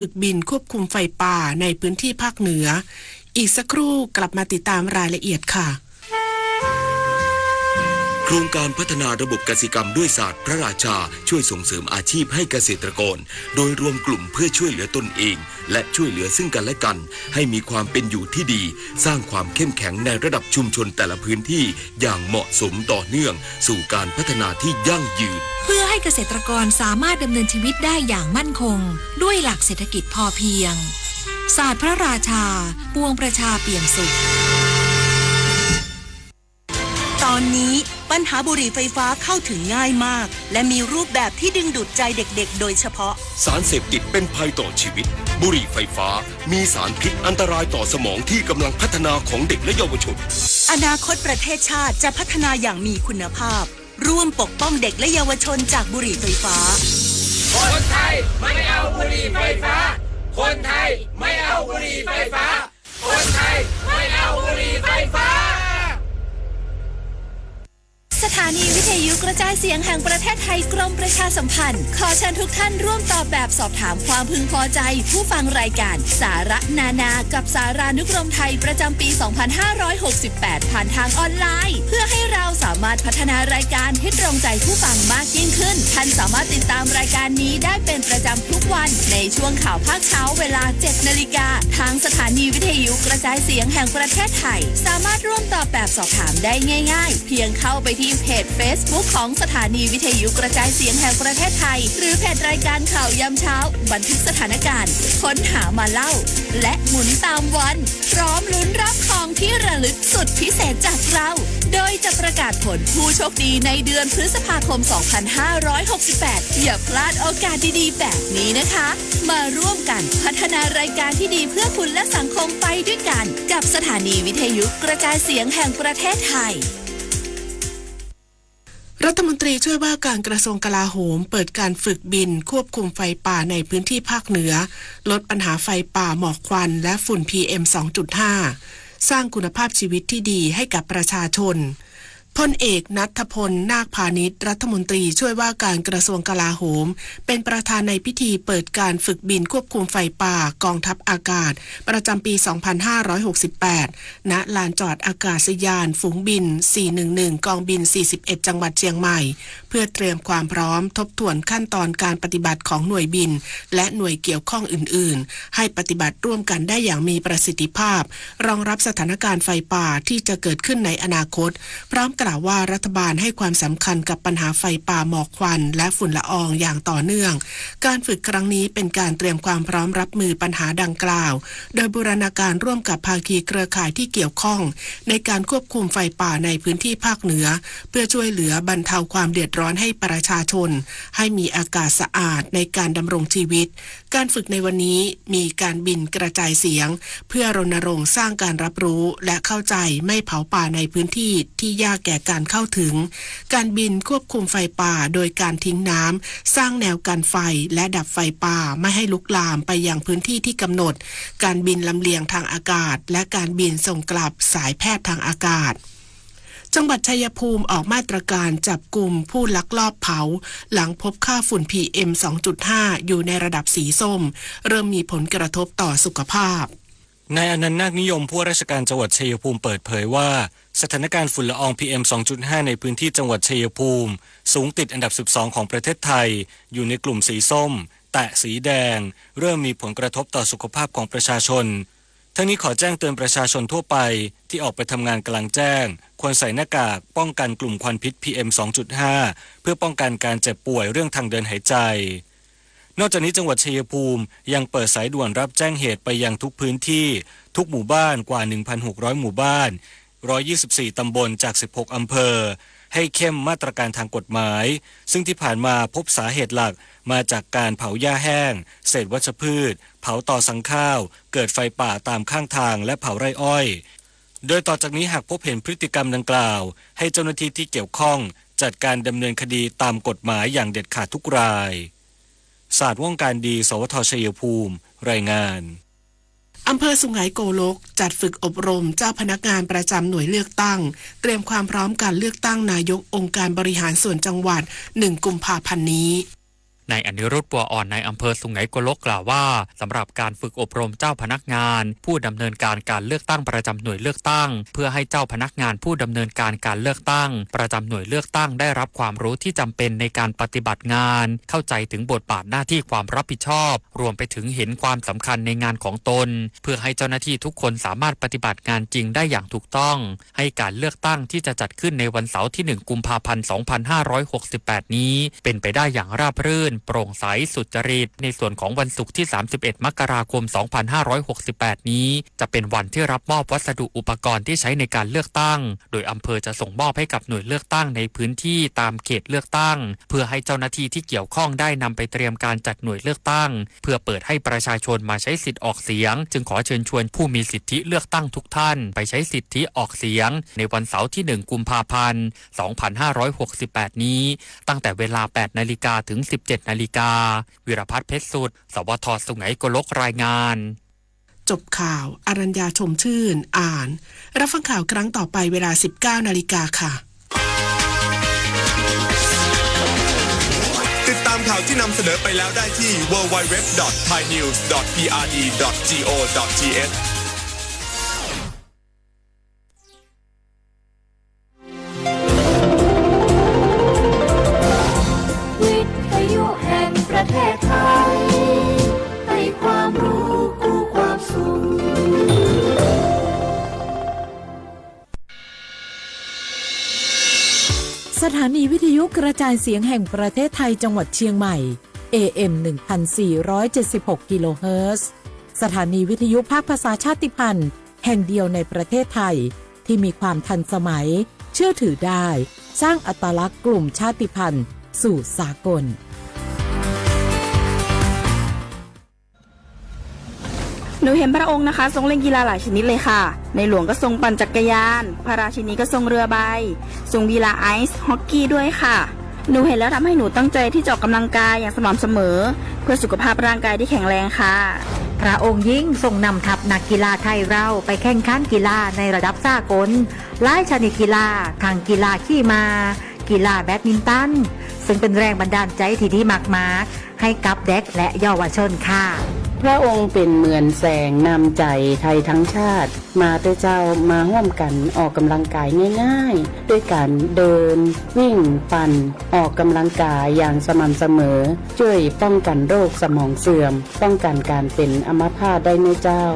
ฝึกบินควบคุมไฟป่าในพื้นที่ภาคเหนือ อีกสักครู่กลับมาติดตามรายละเอียดค่ะ โครงการพัฒนาระบบกสิกรรมด้วยศาสตร์พระราชา ช่วยส่งเสริมอาชีพให้เกษตรกร โดยรวมกลุ่มเพื่อช่วยเหลือตนเอง และช่วยเหลือซึ่งกันและกัน ให้มีความเป็นอยู่ที่ดี สร้างความเข้มแข็งในระดับชุมชนแต่ละพื้นที่ อย่างเหมาะสมต่อเนื่อง สู่การพัฒนาที่ยั่งยืน เพื่อให้เกษตรกรสามารถดำเนินชีวิตได้อย่างมั่นคง ด้วยหลักเศรษฐกิจพอเพียง ศาสตร์พระราชา ปวงประชาเปี่ยมสุข ตอนนี้ปัญหาบุหรี่ไฟฟ้าเข้าถึงง่ายมาก และมีรูปแบบที่ดึงดูดใจเด็กๆ โดยเฉพาะ สารเสพติดเป็นภัยต่อชีวิต บุหรี่ไฟฟ้า มีสารพิษอันตรายต่อสมองที่กำลังพัฒนาของเด็กและเยาวชน อนาคตประเทศชาติจะพัฒนาอย่างมีคุณภาพ ร่วมปกป้องเด็กและเยาวชนจากบุหรี่ไฟฟ้า คนไทยไม่เอาบุหรี่ไฟฟ้า คนไทยไม่เอาบุหรี่ไฟฟ้า คนไทยไม่เอาบุหรี่ไฟฟ้า สถานีวิทยุกระจายเสียงแห่งประเทศไทยกรมประชาสัมพันธ์ ขอเชิญทุกท่านร่วมตอบแบบสอบถามความพึงพอใจผู้ฟังรายการสาระนานากับสารานุกรมไทยประจำปี สองพันห้าร้อยหกสิบแปด ผ่านทางออนไลน์ เพื่อให้เราสามารถพัฒนารายการให้ตรงใจผู้ฟังมากยิ่งขึ้น ท่านสามารถติดตามรายการนี้ได้เป็นประจำทุกวันในช่วงข่าวภาคเช้าเวลา เจ็ดนาฬิกา ทางสถานีวิทยุกระจายเสียงแห่งประเทศไทย สามารถร่วมตอบแบบสอบถามได้ง่ายๆ เพียงเข้าไปที่เพจ Facebook ของสถานีวิทยุกระจายเสียงแห่งประเทศไทย หรือเพจรายการข่าวยามเช้า บันทึกสถานการณ์ ค้นหามาเล่า และหมุนตามวัน พร้อมลุ้นรับของที่ระลึกสุดพิเศษจากเรา โดยจะประกาศผลผู้โชคดีในเดือนพฤษภาคม สองพันห้าร้อยหกสิบแปด อย่าพลาดโอกาสดีๆ แบบนี้นะคะ มาร่วมกันพัฒนารายการที่ดีเพื่อคุณและสังคมไปด้วยกัน กับสถานีวิทยุกระจายเสียงแห่งประเทศไทย รัฐมนตรีช่วยว่าการกระทรวงกลาโหม เปิดการฝึกบินควบคุมไฟป่าในพื้นที่ภาคเหนือ ลดปัญหาไฟป่าหมอกควันและฝุ่น พีเอ็ม สองจุดห้า สร้างคุณภาพชีวิตที่ดีให้กับประชาชน พลเอกณัฐพล นาคพานิช รัฐมนตรีช่วยว่าการกระทรวงกลาโหม เป็นประธานในพิธีเปิดการฝึกบินควบคุมไฟป่ากองทัพอากาศ ประจำปี สองพันห้าร้อยหกสิบแปด ณ ลานจอดอากาศยานฝูงบิน สี่หนึ่งหนึ่ง กองบิน สี่สิบเอ็ด จังหวัดเชียงใหม่ เพื่อเตรียมความพร้อมทบทวนขั้นตอนการปฏิบัติของหน่วยบิน และหน่วยเกี่ยวข้องอื่นๆ ให้ปฏิบัติร่วมกันได้อย่างมีประสิทธิภาพ รองรับสถานการณ์ไฟป่าที่จะเกิดขึ้นในอนาคต พร้อมกล่าวว่ารัฐบาลให้ความสำคัญกับปัญหาไฟป่าหมอกควันและฝุ่นละอองอย่างต่อเนื่อง การฝึกครั้งนี้เป็นการเตรียมความพร้อมรับมือปัญหาดังกล่าว โดยบูรณาการร่วมกับภาคีเครือข่ายที่เกี่ยวข้อง ในการควบคุมไฟป่าในพื้นที่ภาคเหนือ เพื่อช่วยเหลือบรรเทาความเดือดร้อนให้ประชาชน ให้มีอากาศสะอาดในการดำรงชีวิต การฝึกในวันนี้มีการบินกระจายเสียง เพื่อรณรงค์สร้างการรับรู้และเข้าใจไม่เผาป่าในพื้นที่ที่ยากแก่การเข้าถึง การบินควบคุมไฟป่าโดยการทิ้งน้ำ สร้างแนวกันไฟและดับไฟป่าไม่ให้ลุกลามไปยังพื้นที่ที่กำหนด การบินลำเลียงทางอากาศ และการบินส่งกลับสายแพทย์ทางอากาศ จังหวัดชัยภูมิออกมาตรการจับกุมผู้ลักลอบเผา หลังพบค่าฝุ่น พีเอ็ม สองจุดห้า อยู่ในระดับสีส้ม เริ่มมีผลกระทบต่อสุขภาพ นายอนันต์ นาคนิยม ผู้ว่าราชการจังหวัดชัยภูมิเปิดเผยว่า สถานการณ์ฝุ่นละออง พีเอ็ม สองจุดห้า ในพื้นที่จังหวัดชัยภูมิ สูงติดอันดับ สิบสอง ของประเทศไทย อยู่ในกลุ่มสีส้ม แตะสีแดง เริ่มมีผลกระทบต่อสุขภาพของประชาชน ทั้งนี้ขอแจ้งเตือนประชาชนทั่วไปที่ออกไปทำงานกลางแจ้ง ควรใส่หน้ากากป้องกันกลุ่มควันพิษ พีเอ็ม สองจุดห้า เพื่อป้องกันการเจ็บป่วยเรื่องทางเดินหายใจ นอกจากนี้จังหวัดชัยภูมิยังเปิดสายด่วนรับแจ้งเหตุไปยังทุกพื้นที่ ทุกหมู่บ้านกว่า หนึ่งพันหกร้อย หมู่บ้าน ร้อยยี่สิบสี่ ตำบลจาก สิบหก อำเภอ ให้เข้มมาตรการทางกฎหมาย ซึ่งที่ผ่านมาพบสาเหตุหลักมาจากการเผาหญ้าแห้ง เศษวัชพืช เผาตอสั่งข้าว เกิดไฟป่าตามข้างทาง และเผาไร่อ้อย โดยต่อจากนี้หากพบเห็นพฤติกรรมดังกล่าว ให้เจ้าหน้าที่ที่เกี่ยวข้องจัดการดำเนินคดีตามกฎหมายอย่างเด็ดขาดทุกราย สาดว่องการดี สวท ชัยภูมิ รายงาน อำเภอสุไหงโกลก จัดฝึกอบรมเจ้าพนักงานประจำหน่วยเลือกตั้ง เตรียมความพร้อมการเลือกตั้งนายกองค์การบริหารส่วนจังหวัด หนึ่ง กุมภาพันธ์นี้ นายอนิรุทธิ์ บัวอ่อน นายอำเภอสุไหงโกลก กล่าวว่า สำหรับการฝึกอบรมเจ้าพนักงานผู้ดำเนินการการเลือกตั้งประจำหน่วยเลือกตั้ง เพื่อให้เจ้าพนักงานผู้ดำเนินการการเลือกตั้งประจำหน่วยเลือกตั้งได้รับความรู้ที่จำเป็นในการปฏิบัติงาน เข้าใจถึงบทบาทหน้าที่ความรับผิดชอบ รวมไปถึงเห็นความสำคัญในงานของตน เพื่อให้เจ้าหน้าที่ทุกคนสามารถปฏิบัติงานจริงได้อย่างถูกต้อง ให้การเลือกตั้งที่จะจัดขึ้นในวันเสาร์ที่ หนึ่ง กุมภาพันธ์ สองพันห้าร้อยหกสิบแปด นี้ เป็นไปได้อย่างราบรื่น โปร่งใส สุจริต ในส่วนของวันศุกร์ที่ สามสิบเอ็ด มกราคม สองพันห้าร้อยหกสิบแปด นี้ จะเป็นวันที่รับมอบวัสดุอุปกรณ์ที่ใช้ในการเลือกตั้ง โดยอำเภอจะส่งมอบให้กับหน่วยเลือกตั้งในพื้นที่ตามเขตเลือกตั้ง เพื่อให้เจ้าหน้าที่ที่เกี่ยวข้องได้นำไปเตรียมการจัดหน่วยเลือกตั้ง เพื่อเปิดให้ประชาชนมาใช้สิทธิ์ออกเสียง จึงขอเชิญชวนผู้มีสิทธิเลือกตั้งทุกท่านไปใช้สิทธิออกเสียงในวันเสาร์ที่ หนึ่ง กุมภาพันธ์ สองพันห้าร้อยหกสิบแปด นี้ ตั้งแต่เวลา แปด นาฬิกา ถึง สิบเจ็ด นาฬิกา วีรพัฒน์ เพชรสุด สวท สุไหงโกลก รายงาน จบข่าว อรัญญา ชมชื่น อ่าน รับฟังข่าวครั้งต่อไปเวลา สิบเก้า นาฬิกาค่ะ ติดตามข่าวที่นำเสนอไปแล้วได้ที่ ดับเบิลยู ดับเบิลยู ดับเบิลยู ดอท ไทยนิวส์ ดอท พีอาร์ดี ดอท จี โอ ดอท ที เอช วิทยุแห่งประเทศไทย ให้ความรู้คู่ความสุข สถานีวิทยุกระจายเสียงแห่งประเทศไทยจังหวัดเชียงใหม่ เอ เอ็ม หนึ่งพันสี่ร้อยเจ็ดสิบหก กิโลเฮิรตซ์ สถานีวิทยุภาคภาษาชาติพันธุ์แห่งเดียวในประเทศไทย ที่มีความทันสมัย เชื่อถือได้ สร้างอัตลักษณ์กลุ่มชาติพันธุ์สู่สากล หนูเห็นพระองค์นะคะ ทรงเล่นกีฬาหลายชนิดเลยค่ะ ในหลวงก็ทรงปั่นจักรยาน พระราชินีก็ทรงเรือใบ ทรงกีฬาไอซ์ฮอกกี้ด้วยค่ะ หนูเห็นแล้วทำให้หนูตั้งใจที่จะออกกำลังกายอย่างสม่ำเสมอ เพื่อสุขภาพร่างกายที่แข็งแรงค่ะ พระองค์ยิ่งทรงนำทัพนักกีฬาไทยเราไปแข่งขันกีฬาในระดับสากล หลายชนิดกีฬา ทั้งกีฬาขี่ม้า กีฬาแบดมินตัน ซึ่งเป็นแรงบันดาลใจที่ดีมากๆ ให้กับเด็กและเยาวชนค่ะ พระองค์เป็นเหมือนแสงนำใจไทยทั้งชาติ มาเต๊อะเจ้า มาร่วมกันออกกำลังกายง่ายๆ ด้วยการเดิน วิ่ง ปั่น ออกกำลังกายอย่างสม่ำเสมอ ช่วยป้องกันโรคสมองเสื่อม ป้องกันการเป็นอัมพาตได้เน้อเจ้า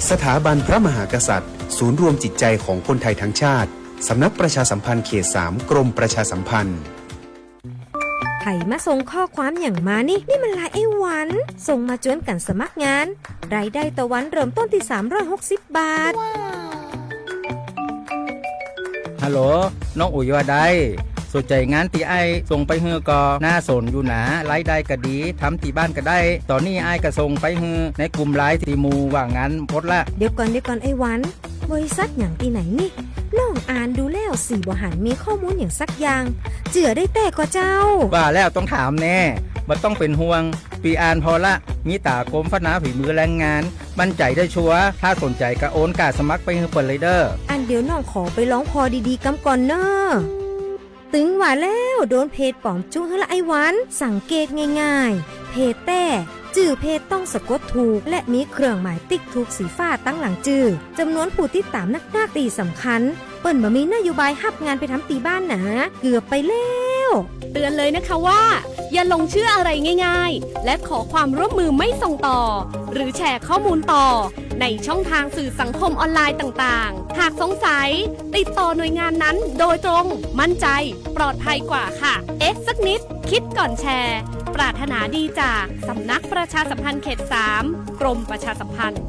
สถาบันพระมหากษัตริย์ ศูนย์รวมจิตใจของคนไทยทั้งชาติ สำนักประชาสัมพันธ์เขตสาม กรมประชาสัมพันธ์ ใผมาส่งข้อความหยังมานี่ นี่มันไลน์ไอ้หวัน ส่งมาจวนกันสมัครงาน รายได้ต่อวันเริ่มต้นที่ สามร้อยหกสิบ บาท ฮัลโหล น้องอุ๋ยว่าได สนใจงานตี้อ้ายส่งไปหื้อก่อ น่าสนอยู่หนา รายได้ก็ดี ทำตี้บ้านก็ได้ ตอนนี้อ้ายก็ส่งไปหื้อในกลุ่มไลน์ตี้หมู่ว่างงานหมดละ เดี๋ยวก่อน เดี๋ยวก่อนไอ้หวัน บริษัทหยังตี้ไหนนี่ น้องอ่านดูแล้วสี่บ่หันมีข้อมูลหยังสักอย่าง เจื่อได้แต๊ก่อเจ้า ว่าแล้วต้องถามแน่ บ่ต้องเป็นห่วง ปีอ่านผ่อละ มีต๋ากรมพัฒนาฝีมือแรงงาน มั่นใจได้ชัวร์ ถ้าสนใจก็โอนก้าสมัครไปหื้อเปิ้นเลยเด้อ อันเดี๋ยวน้องขอไปลองผ่อดีๆกำก่อนเน่อ ตึงว่าแล้วโดนเพจป๋อมจุ๊หื้อละไอ้หวัน สังเกตง่ายๆ เพจแต๊ จื้อเพจต้องสะกดถูก และมีเครื่องหมายติ๊กถูกสีฟ้าตังหลังจื้อ จำนวนผู้ติดตามนักๆ ตี้สำคัญ เปิ้นบ่มีนโยบายฮับงานไปทำตี้บ้านหนา เกือบไปแล้ว เตือนเลยนะคะว่า อย่าหลงเชื่ออะไรง่ายๆ และขอความร่วมมือไม่ส่งต่อ หรือแชร์ข้อมูลต่อ ในช่องทางสื่อสังคมออนไลน์ต่างๆ หากสงสัย ติดต่อหน่วยงานนั้นโดยตรง มั่นใจ ปลอดภัยกว่าค่ะ เอ๊ะสักนิด คิดก่อนแชร์ ปรารถนาดีจากสำนักประชาสัมพันธ์เขตสาม กรมประชาสัมพันธ์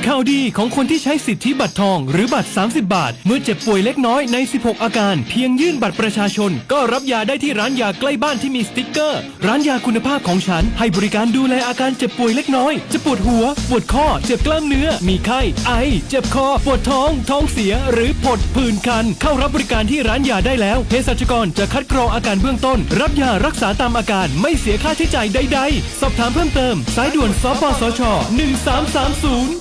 ข่าวดีของคนที่ใช้สิทธิบัตรทองหรือบัตร สามสิบบาท เมื่อเจ็บป่วยเล็กน้อยใน สิบหก อาการ เพียงยื่นบัตรประชาชน ก็รับยาได้ที่ร้านยาใกล้บ้านที่มีสติ๊กเกอร์ ร้านยาคุณภาพของฉัน ให้บริการดูแลอาการเจ็บป่วยเล็กน้อย จะปวดหัว ปวดข้อ เจ็บกล้ามเนื้อ มีไข้ ไอ เจ็บคอ ปวดท้อง ท้องเสีย หรือผดผื่นคัน เข้ารับบริการที่ร้านยาได้แล้ว เภสัชกรจะคัดกรองอาการเบื้องต้น รับยารักษาตามอาการ ไม่เสียค่าใช้จ่ายใดๆ สอบถามเพิ่มเติม สายด่วน สปสช หนึ่งสามสามศูนย์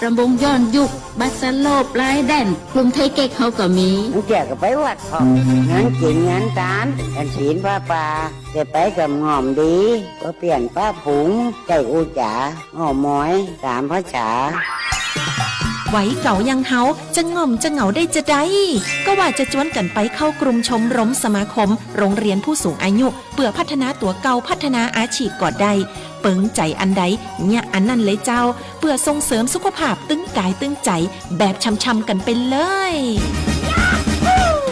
ระมงย้อนยุค บัสซาโล ปลายแดน กรุงเทพเก๊ก เฮาก็มี Hnub tiag kom peb ua txhom, hnub ces hnub tam, hnub txiv pab pas ces peb kom ngom ntiv, ua piam pab phuv, caij u cav, ngom muav, tam pab tshav. Vaiv kaum yaj hauv, tsa ngom tsa ngaum dej tsa dai, koj vam tsa cuab kam pais khau krum tshoo roov xas mas khoom roov rias phuj xoom a nyuj, pwm phaj thas nas tuam kaus phaj thas nas a tshim kom dai, peev cais an dai, nyiaj an naj le tsau, pwm xoom xeem xub khuab pham teeb kais teeb cais, npab tsham tsham kam pes lawm.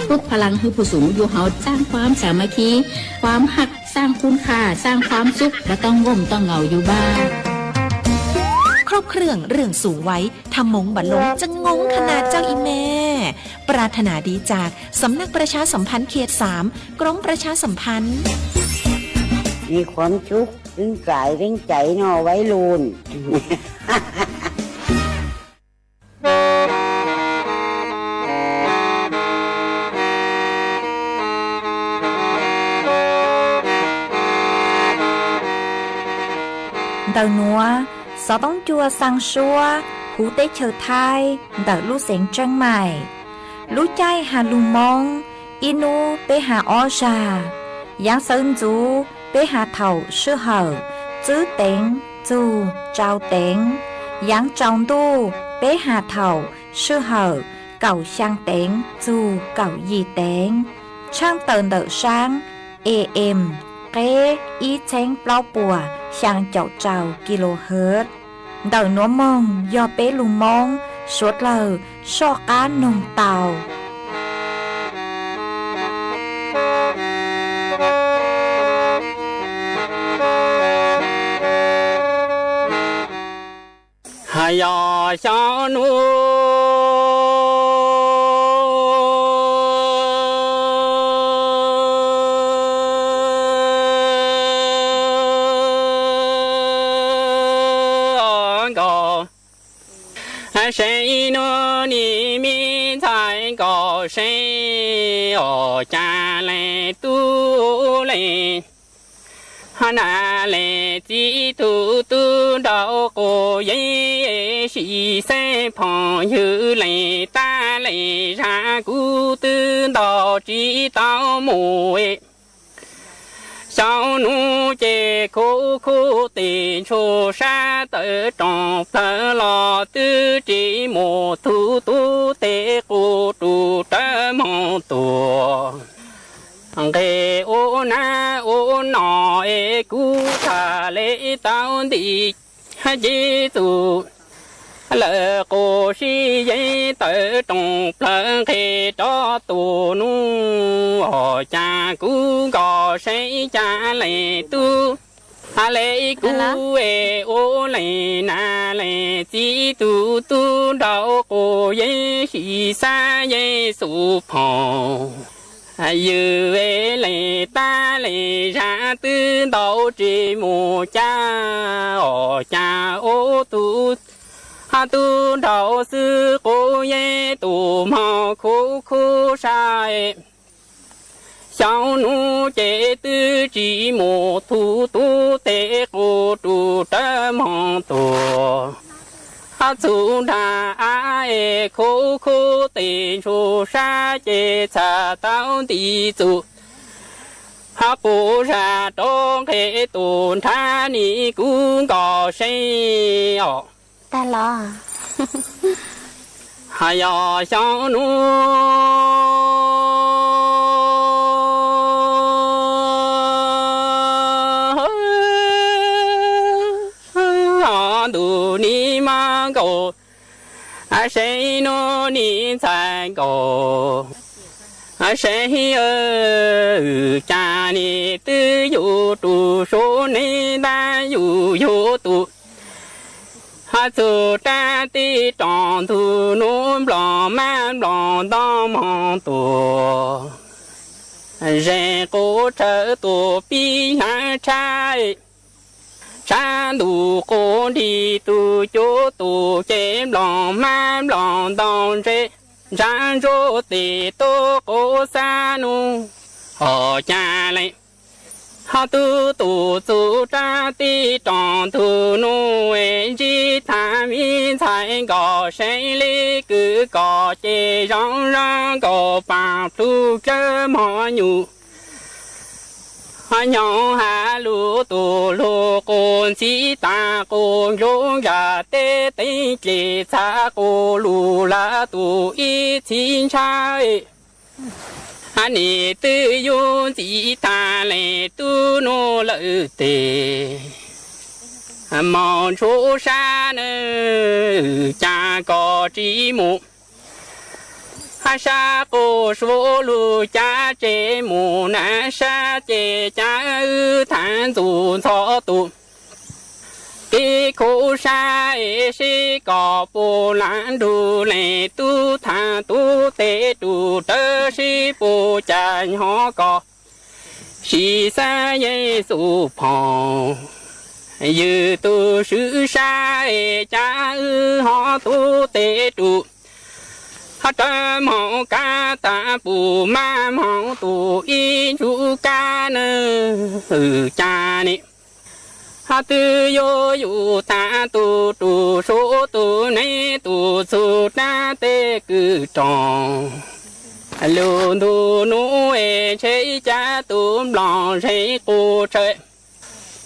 ปลุกพลัง hwj phuj xoom yug hauv สร้างความสามัคคี ความฮัก สร้างคุณค่า สร้างความสุข บ่ต้องง่มต้องเหงาอยู่บ้าน ครบเครื่องเรื่องสูงวัย ทำมงบัตรลงจะงงขนาดเจ้าอีแม่ ปรารถนาดีจากสำนักประชาสัมพันธ์เขตสาม กรมประชาสัมพันธ์ มีความสุข ตึงกายตึงใจเนาะวัยรุ่น Ntawm nuav, xov tooj cua xaa suab huv teb chaws Thaib ntawm lub xeev Tseeb Maim. Lub caij has lug Moob, ib nub peb has ob zag. Yaav xawv ntxuv peb has thaum sij hawm tswb teev txug tsau teev. Yaav tsaus ntuj peb has thaum sij hawm kaum xyaa teev txug kaum yim teev. Tshaaj tawm ntawm saab A M qeb ib txheeb plaub puas xyaa caum rau kilohertz. Ntawm nuav moog yog peb lug Moob suav dlawg soj qaab noog tau. Has yog xyoo nuav nkaus, sev nuav nim me ntxhais nkaus sev, os cas leej tub leej nam leej txiv tug tub nraug quas yeej sim xeeb phooj ywg leej tab leej zag kuv twb ntaus tsis tau mus. Xyoo nuav ces khuv khuv tes ntsuag sab tawm rooj plawg los twb tsis mus, tug tub tes quas rus rawv moog tuag. Nqeg ua nab ua no es kuv txhaj le tau nti ces txug lawm quas sib yeeb tawm rooj plawg nqeg rov tuaj nuav, os cas kuv nkaus sev cas leej tub, has le kuv es ua leej nam leej txiv tug tub nraug quas yeej sim xav yeej xub phooj ywg leej tab leej zag twb ntaus tsis mus cas, os cas ua tug tub nraug xwb quas yeej tus moog khuv khuv sab. Xyoo nuav ces twb tsis mus, tug tub tes quas rus rawv moog tuag. Txug nraag av es khuv khuv tes ntsuag sab ces txhaj tau nti txug, puv zag rov nqeg tuaj nrhav nim kuv nkaus sev os. Tag los. Has yog xyoo nuav ntuj nim maj nkaus, sev nuav nim ntxhais nkaus sev, cas nim twb yug rus suav neeg ntag yug yug tus. Has txug rab teb rooj ntug nuav nplooj mab nplooj ntoo moog tuag, zeeg quas tshawv tuaj pib hnab tshab, tshab ntuj quas nrig tug cuab tus ces nplooj mab nplooj ntoo ntse, ntsab ntsuab tes tuaj quas xab nuav, os cas leej tub tus txug rab Tib roob ntug nuj ntsib tag, me ntxhais nkauj seev li kwv koj ces zoo zoo nkauj, paj plhu dlawb mog nyuj. Nyob hav lug tus lug qus ntxhib tas qus ntsub ntsa teb teeb ces txhav qus lug lawm tus ib txhib ntshai. Nim twb yug ntxim tag leej tub nuj lawm tes, moog ntshua sab na, cas koj tsis mus sab qus suav lug, cas tseem mus na sab ces cas wb thaam ntxug ntxhov tus kev khuv sab es seb koj puas lam nrug leej tub thaam tub tes rus rawv seb puas cas nyob koj sim xav Yexus phoo. Ywg tus swb sab es cas wb ho tub tes rus rawv moog kab taag pum maj moog tus ib ntsug kab na, cas ne twb yuav yug taag tus rus suav tus neeb tus txug rab teb kws roog. Lug ntug nuj es ntshe cas tus nplooj zeeg qus tshawv,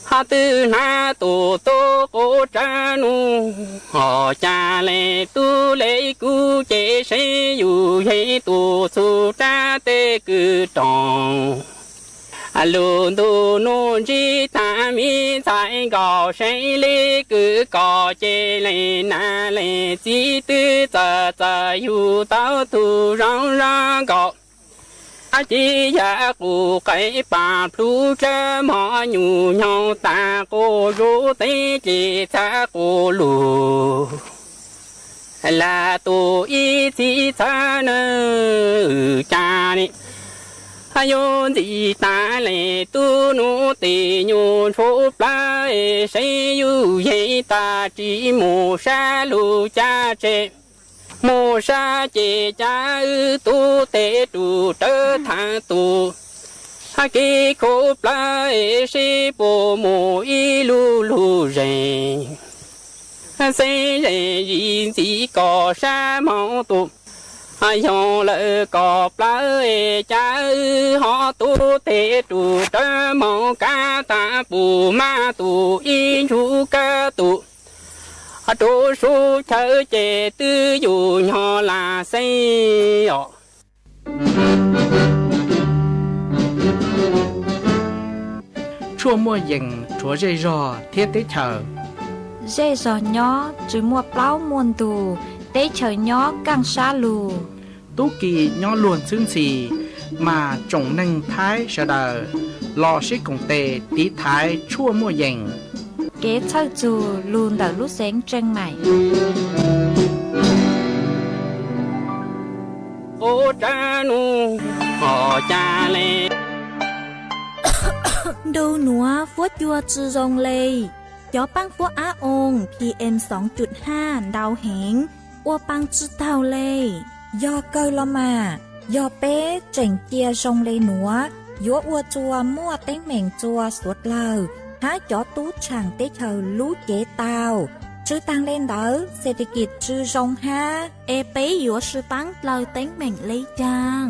ho twb hnav tus tub qus tsav nuj, ho cas leej tub le kuv ces seb yug yeej tus txug rab teb kws roog. Lug ntug nuj ntsib taag, me ntxhais nkauj seev li kwv koj ces leej nam leej txiv twb txawm txawm yug tau tug zoo zoo nkauj. Ab ci yam qus qaib paj plhu dlawb mog nyuj, nyob tas qus zuv teeb ces txhav qus lug lawm tus ib txhib txhav na, cas ne yug ntxim taag leej tub nuj tes nyuj ntshuv plawv, seb yug yeej tas tsis mus sab lug, cas tseem mus sab ces cas wb tub tes rus rawv thaam tus kev khuv plawv, seb puas mus ib lub lug zeeg. Xeeb zeeg yim ntxim koj sab moog tus yoog lawm koj plawv, cas wb ho tub tes rus rawv moog kab taag pum maj tus ib ntsug kab tus rus sub chaw ces twb yug nyob lam xeeb os. Tshuaj muaj yees rhuav zej zog thiab teb chaws. Zej zog nyob tsis muaj plaub muaj ntug, teb chaws nyob kaaj sab lug. Tub ki nyob luag ntxhwb ntxhi, mas tsoom neeg Thaib sawv daws los sib koom tes tiv thaiv tshuaj muaj yees. Kev txhawj txug lug ntawm lub xeev Tseej Maim. Qub tsav nuj, ho cas le nrug nuav fuab cua tsi zoo le. Cov paab fuab ab oo PM xoov cuj haj ntau heev, ua paa tsi taug le. Yog kawg los mas, yog peb tseem cia zoo le nuav, yuav ua txuas muaj teeb meem txuas suav dlawg hab cov tub tshaam teb chaws lub cev tau. Tsi taag le ntawd, xes tes kis tsi zoo hab. Es peb yuav sib paab dlaws teeb meem le caag?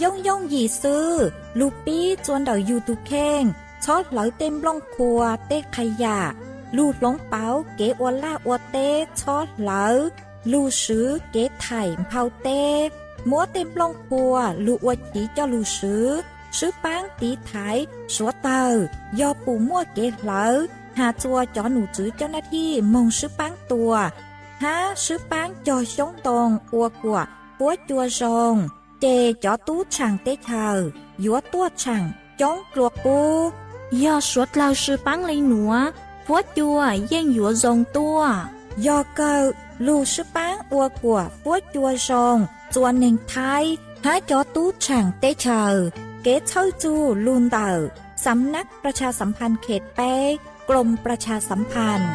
Yooj yooj yim xwb, lug pib txua ntawm yug tug kheej, txhob hlawv tej nplooj qhuav tej qha yam, lug hloov pauv kev ua laj ua teb txhob hlawv, lug swv kev thaim nphau teb, muab tej nplooj qhuav lug ua chiv coj lug swv, sib paab tiv thaiv suav dlawg. Yog pum muaj kev hlawv, has txua cov num tswv coj nab thij moog sib paab tua, hab sib paab cog xyoob ntoo ua kuam fuab cua zoo, ces cov tub tshaam teb chaws yuav tuaj tshaam coob dlua qub. Yog suav dlawg sib paab le nuav, fuab cua yeej yuav zoo tuaj. Yog kawg, lug sib paab ua kuam fuab cua zoo, txua neeg Thaib hab cov tub tshaam teb chaws. Kev txhawj txug lug ntawm สำนักประชาสัมพันธ์เขตแปด กรมประชาสัมพันธ์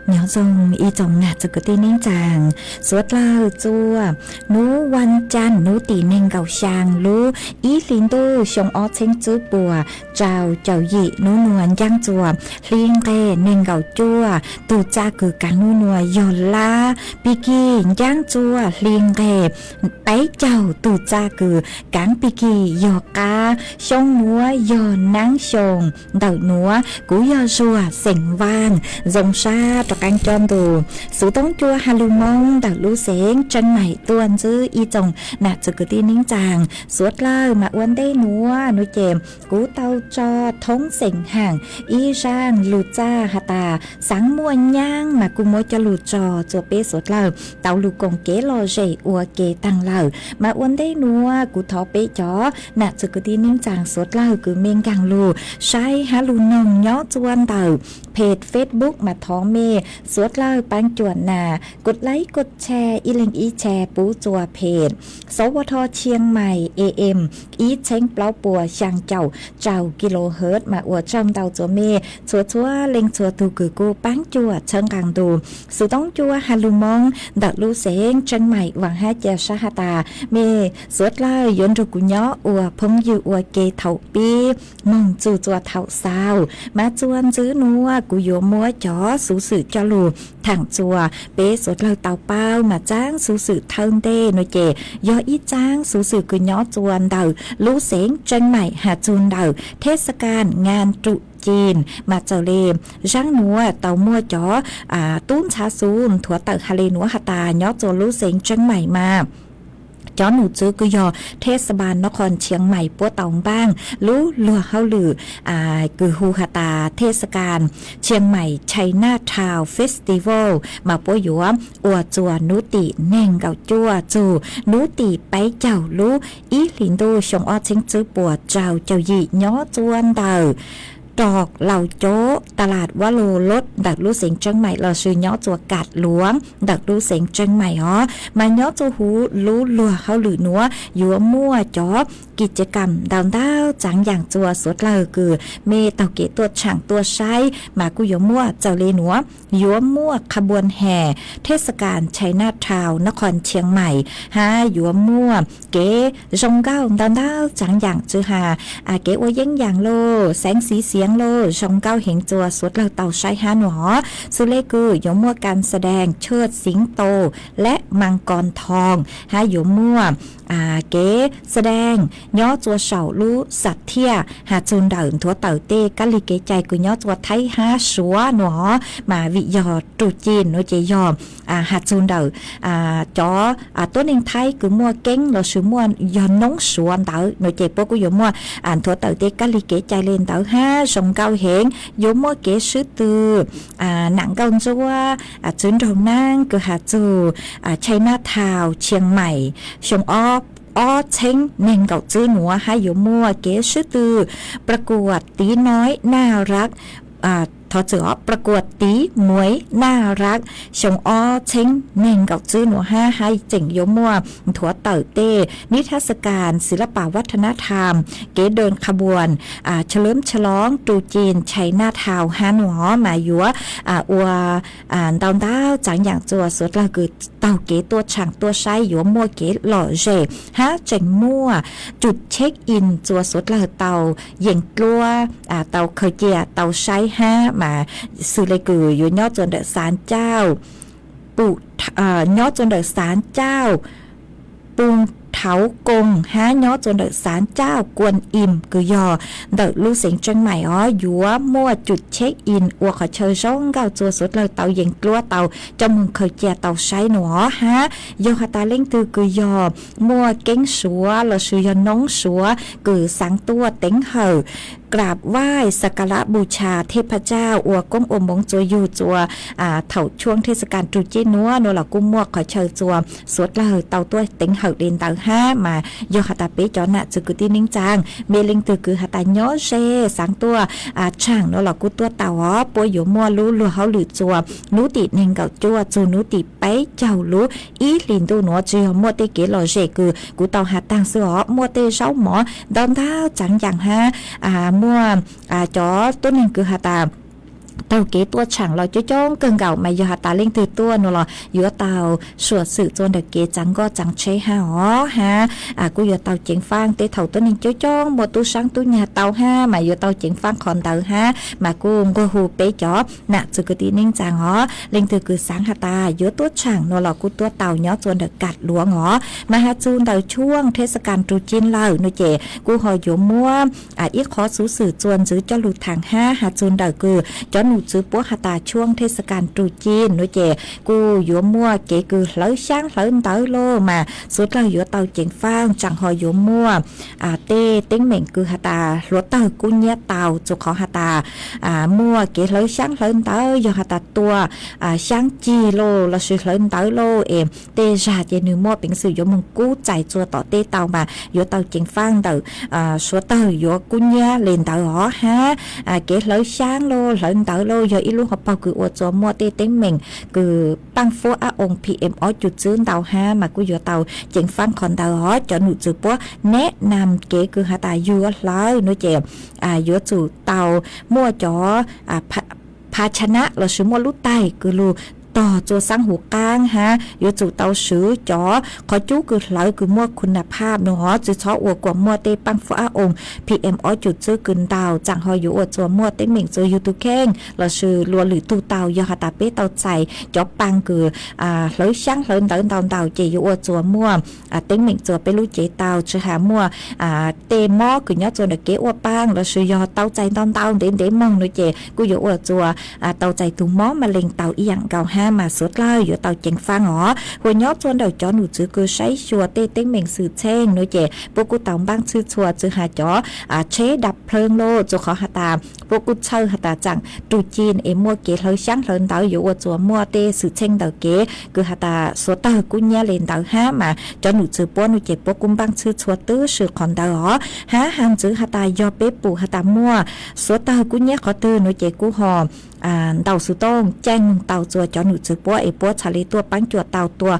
Nyob zoo ib tsoom nam txiv kwv tij neej tsaa, suav dlawg txua nub vas caas nub tim neeg nkaum xyaa lub ib hlis ntuj xyoo ob txheeb tsib puas rau caum yim, nub nua ncaaj txua hli nqeg neeg nkaum cuaj, tug txaj kws kaav nub nua yog lab pig kig, ncaaj txua hli nqeg peb caug, tug txaj kws kaav pig kig yog qab, xyoo nuav yog naab xyoo ntawm nuav, kuv yog Zuag xeem Vaaj, zoo sab rov qaab coj ntu xuv toob cua has lug Moob ntawm lub xeev Tseeb Maim tuaj ntsib ib tsoom nam txiv kwv tij neej tsaa, suav dlawg mas ua ntej nuav nuav ces kuv tau tso thoob xeem haam ib zaaj lug txaj has tas xaav muaj nyaab mas kuj muab coj lug tso txua peb suav dlawg tau lug koom kev lom zem ua ke taag lawm. Mas ua ntej nuav kuv thov peb cov nam txiv kwv tij neej tsaa suav dlawg kws mej nkaag lug saib hab lug noog nyob txua ntawm peg Facebook mas thov mej suav dlawg paab cuam nas kos laib kos tshare ib leeg ib tshare pub txua peg Sawv Tho Tshiang Maim A M ib txheeb plaub puas xyaa caum rau kilohertz mas ua tsaug ntau txua mej txhua txhua leej txhua tug kws kuj paab cuam txhawb nqaa ntu xuv toob cua has lug Moob ntawm lub xeev Tseeb Maim. Vaam hab ca sab has tas mej suav dlawg yuav nrug kuv nyob ua phooj ywg ua ke thaum pib moog txug txua thaum xaus. Mas txua ntsib nuav kuv yuav muab cov xuv xwm coj lug thaam txua peb suav dlawg tau paub. Mas txaab xuv xwm thawj ntej nuav ces yog ib txaab xuv xwm kws nyob txua ntawm lub xeev Tseeb Maim has txug ntawm thej xa kas ngaa ruj cin. Mas txawm le zaab nuav tau muaj cov tub ntxhab xuv nthuav tawm has le nuav has tas nyob txua lub xeev Tseeb Maim mas cov num txwv kws yog thej xa kas nab qhos Tshiang Maim puab tau npaaj lub luag hauj lwm kws hu has tas thej xa kas Tshiang Maim China Town Festival mas puab yuav ua txua nub tim neeg nkaum cuaj txug nub tim peb caug lub ib hlis ntuj xyoo ob txheeb tsib puas rau caum yim nyob txua ntawm rog Laus Cob, ta las Vaj Lus Lod ntawm lub xeev Tseeb Maim lossis nyob txua Kam Luav ntawm lub xeev Tseeb Maim os. Mas nyob txua huv lub luag hauj lwm nuav yuav muaj cov kis ca kam ntau ntau txaav yaam txua suav dlawg kws mej taug kev tuaj tshaam tuaj saib mas kuj yuav muaj txawm le nuav yuav muaj qha npuas has thej xa kas China Town nab qhos Tshiang Maim hab yuav muaj kev zoo nkauj ntau ntau txaav yaam txwv has kev ua yeeb yaam lauj, xeev xis xiav lauj, zoo nkauj heev txua suav dlawg tau saib hab nuav os. Xws le kws yuav muaj kas xa dees Tshwj Xiv Tau leh Mas Kos Thoo hab yuav muaj kev xa dees nyob txua saum lub xa thiaj has txug ntawm nthuav tawm tej kab lig kev cai kws nyob txua Thaib hab Suav nuav os. Mas vim yog ruj cin nuav ces yog has txug ntawm cov tuab neeg Thaib kws muaj keeb lossis muaj yog noob Suav ntawd nuav ces puab kuj yuav muaj nthuav tawm tej kab lig kev cai le ntawd hab zoo nkauj heev. Yuav muaj kev swb tw nam nkauj ntsuab txwv nraug naab kws has txug China Town Tshiang Maim xyoo ob txheeb neeg nkaum tsib nuav hab yuav muaj kev swb twประกวดตี๋น้อยน่ารัก thov txim os, ประกวดตี๋หมวย น่ารัก xyoo ob txheeb neeg nkaum tsib nuav hab hab tseem yuav muaj nthuav tawm tej nib thab xa kas ศิลปวัฒนธรรม kev dim qha npuas cherlom cherlom ruj cin China Town hab nuav os. Mas yuav ua ntau ntau txaav yaam txua suav dlawg kws taug kev tuaj tshaam tuaj saib yuav muaj kev lom zem hab tseem muaj cus check in txua suav dlawg tau yees dluab tau khaws cia tau saib hab mas xws le kws yuav nyob txua ntawm xaav cauj, nyob txua ntawm xaav cauj Poo Thauv Koo hab nyob txua ntawm xaav cauj Kuan Im kws yog ntawm lub xeev Tseeb Maim os yuav muaj cus check in ua qhov chaw zoo nkauj txua suav dlawg tau yees dluab tau coj moog khaws cia tau saib nuav os. Hab yog has tas leej twg kws yog muaj keeb Suav lossis yog noob Suav kws xaav tuaj teev hawm กราบไหว้สักการะบูชาเทพเจ้า ua koob ua moov txua yug txua thaum tshuaj thej xa kas ruj cin nuav nuav los kuj muaj qhov chaw txua suav dlawg tau tuaj teev hawm le ntawd hab. Mas yog has tas peb cov nam txiv kwv tij neej tsaa, mej leej twg kws has tas nyob ze xaav tuaj tshaam nuav los kuj tuaj tau os. Puab yuav muaj lub luag hauj lwm txua nub tim neeg nkaum cuaj txug nub tim peb caug lub ib hlis ntuj nuav tsi yog muaj tej kev lom zem kws kuv tau has taag xwb os, muaj tej zaub mov ntau ntau txaav yaam hab muaj cov tuab neeg kws has tas taug kev tuaj tshaam los coob coob kawg nkaus mas yog has tas leej twg tuaj no los yuav tau suam xwm txua ntawm kev txav nkoj txav tsheb hab os hab. Kuj yuav tau ceev faaj tej thaum tuab neeg coob coob muaj tub saab tub nyag tau hab mas yuav tau ceev faaj qhov ntawd hab mas kuj nquag hu peb cov nam txwv kwv tij neej tsaa os, leej twg kws xaav has tas yuav tuaj tshaam no los kuj tuab tau nyob txua ntawm kas luav os. Mas has txug ntawm tshuaj thej xa kas rug cig lawm no ces kuj ho yuav muab ib qhov xuv xwm txua ntxiv coj lug thaam hab has txug ntawm kws cov num txwv puab has tas tshuaj thej xa kas rug cig no ces kuj yuav muaj kev kws hlawv xyaab hlawv ntawv lauj mas suav dlawg yuav tau ceev faaj tsaam ho yuav muaj tej teeb meem kws has tas hluav tawg kub nyab tau txug qhov has tas muaj kev hlawv xyaab hlawv ntawv yog has tas tua xyaab cig lauj lossis hlawv ntawv lauj es tej zag ces nwg muaj peev xwm yuav moog kub txais txua tom teb tau mas yuav tau ceev faaj ntawm suav dlawg yuav kub nyab le ntawd os hab. Kev hlawv xyaab lauj hlawv ntawv lauj yog ib lub hauv paug kws ua txua muaj tej teeb meem kws paaj fuab ab oo P M ob cum txwb ntau hab mas kuj yuav tau ceev faaj qhov ntawd os. Cov num txwv puab neb nam kev kws has tas yug ua hlawv no ces yuav tsum tau muaj cov phav tsha nab lossis muaj lub taig kws lug tog txua xaab huv qaab hab yuav tsum tau swv cov qhov cub kws hlawv kws muaj khu na phaj no os, tsi txhob ua kuas muaj tej paaj fuab ab oo P M ob cum txwb kws ntau tsaam ho yuav ua txua muaj teeb meem txua yug tug kheej lossis luas lwm tug tau. Yog has tas peb tau txais cov paa kws hlawv xyaab hlawv ntawv ntau ntau ces yuav ua txua muaj teeb meem txua peb lub cev tau, tsi has muaj tej mob kws nyob txua ntawm kev ua paa lossis yog tau txais ntau ntau ntev ntev moog no ces kuj yuav ua txua tau txais tug mob ma lees tau ib yaam nkaus hab mas suav dlawg yuav tau ceev faaj os. Huas nyob txua ntawm cov num txwv kws saib xyuas tej teeb meem xwm txheej no ces puab kuj tau npaab tshwj txhua txwj has cov tsheb dab plheej lauj txua qhov has tas puab kuj txhawj has tas tsaam rug cig es muaj kev hlawv xyaab hlawv ntawv yuav ua txua muaj tej xwm txheej ntawm kev kws has tas suav dlawg kub nyab le ntawd hab mas cov num txwv puab no ces puab kuj npaab tshwj txhua tub si qhov ntawd os. Hab has ntxiv has tas yog peb pum has tas muaj suav dlawg kub nyab qhov twg no ces kuj ho ntaus xuv tooj caij moog tau txua cov num txwv puab es puab txhaj le tuaj paab cuam tau tua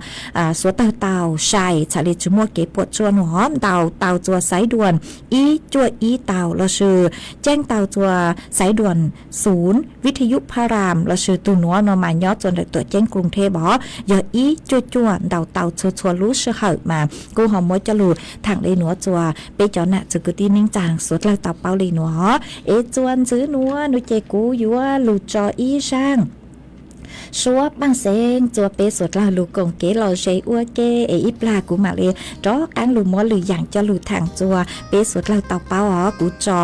suav dlawg tau sai txhaj le tsi muaj kev puam tsuaj no os. Ntaus tau txua xaiv duam ib cuaj ib tau lossis caij tau txua xaiv duam xum vij thej yuv phaj ram lossis tug nuav no mas nyob txua ntawm tuam ceeb Koos Theb os, yog ib cuaj cuaj ntaus tau txhua txhua lub sij hawm mas kuj ho muab coj lug thaam le nuav txua peb cov nam txwv kwv tij neej tsaa suav dlawg tau paub le nuav os. Es txua ntxiv nuav no ces kuv yuav lug tso ib zaaj suav paaj xeeb txua peb suav dlawg lug koom kev lom zem ua ke es ib plag kuv mam le rov qaab lug muab lwm yaam coj lug thaam txua peb suav dlawg tau paub os. Kuv tso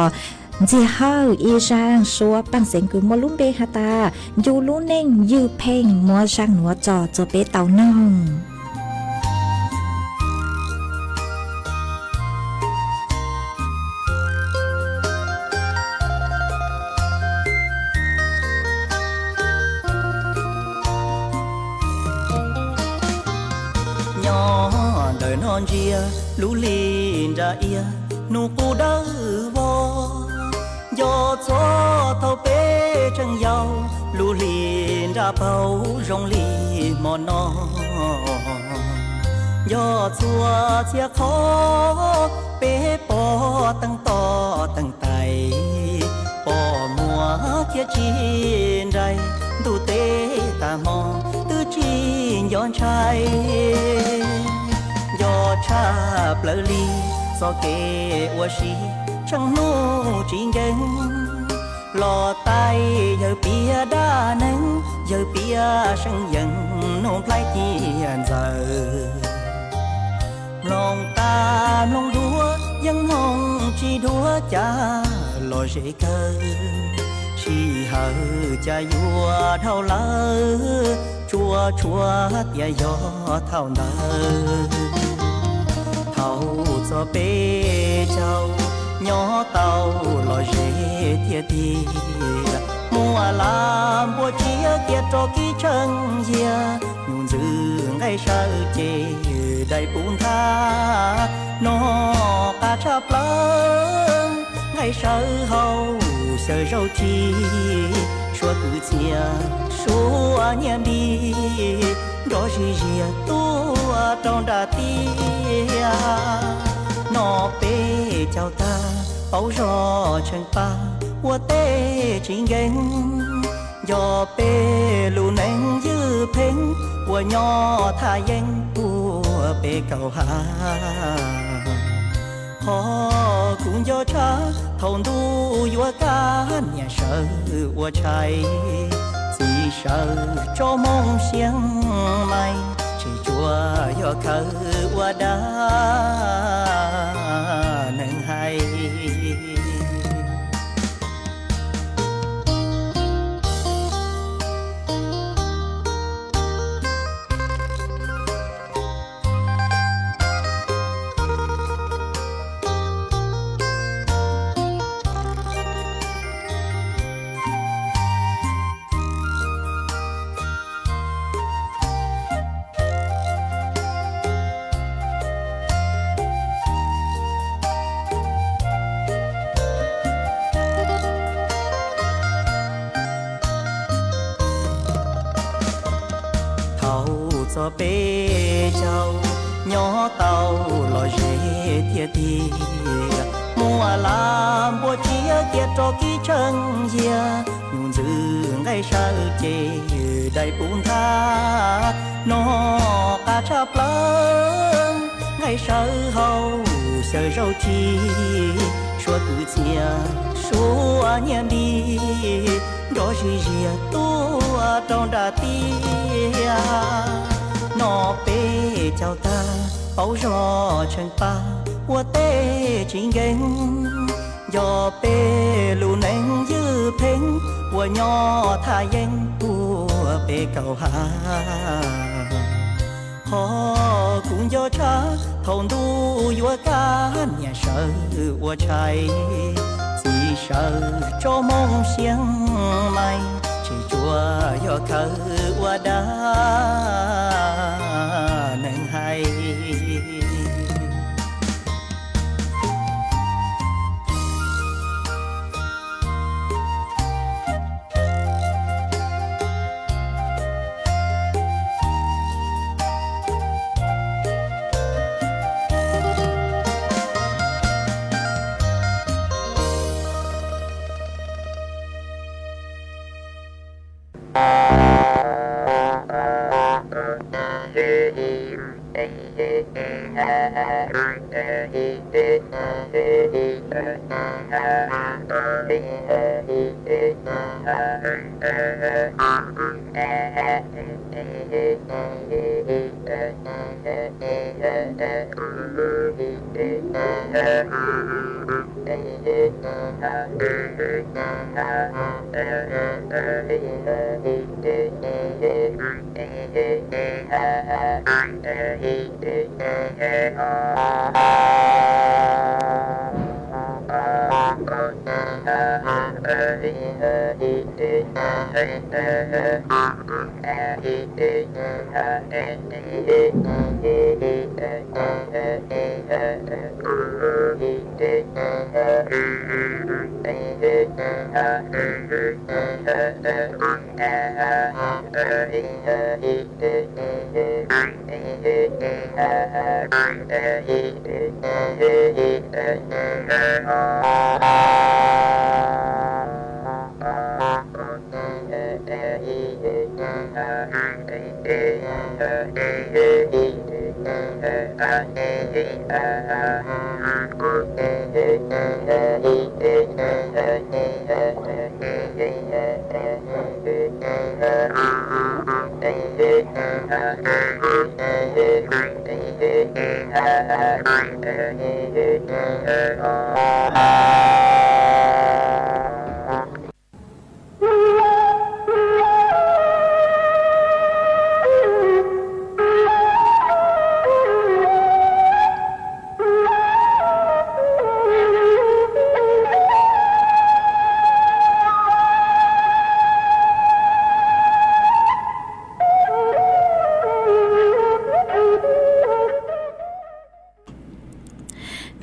ntxiag hawj ib zaaj suav paaj xeeb kws muaj lub npe has tas ncu lub neej ywj pheej muab zaaj nuav tso txua peb tau noog. Nyob ntawm no ntsia lub hli nra iab nub qub dawb vog, nco txhua thaum peb tseem yau, lub hli nra paug zoo li hmo no. Nco txhua txhia qhov peb pom teej toj teej tais, pom muag thiab tsis nraim, ntuj teb tag hmo twb tsis nco ntshai. Nco tshaj plaws li txoj kev ua si tsheej hnub tsis nkees, los tais yawg piav dab neeg, yawg piav seej yeej nug nplhaib cia ntxaws. Mloog tas mloog dua yeej mloog tsis dua cas los zem kawg, sij hawm cas yuav dhau lawm, tsuas tshua tias yog thaum ntawd. Thaum txog peb caug nyob tau los zem tiag tiag, muaj laj npua tsiab cia rov kib tsheej yiag, nyuj ntxwg nqaij sawv ces dai puv nthav, noj qab tshaj plaws nqaij sawv hauv xyaw zaub ci, suav kwv txhiaj suav nyiaj npib nrov zig ziag tuaj rau nram tiaj. Noj peb caug tag paub zog tsheej pab ua teb tsis nkees, Nco peb lub neej ywj pheej uas nyob thaj yeeb puag peb kaum hav. Qhov kuv nco tshaj thaum ntuj yuav kaj, niam sawv ua tshais, txiv sawv tso moo siab mais, tsis tshua yog khawv ua dab neeg hais. Thaum txog peb caug nyob tau los ze tiag tiag, muaj laj npua tsiab cia rau kib tsheej yiag, nyuj ntxwv nqaij sawv ces dai puv nthav, noj qab tshaj plaws nqaij sawv hau, xyaw zaub tsis, suav kwv txhiaj, suav nyiaj npis, nrov zig ziag tuaj rau nram tiaj. Noj peb caug tag paub zog tsheej paj ua teb tsis nkees, nco peb lub neej ywj pheej uas nyob thaj yeeb puag peb kaum hav. Qhov kuv nco tshaj thaum ntuj yuav kaj, niam sawv ua tshais, txiv sawv tso moo siab mais, tsis tshua yog khawv ua dab neeg hais.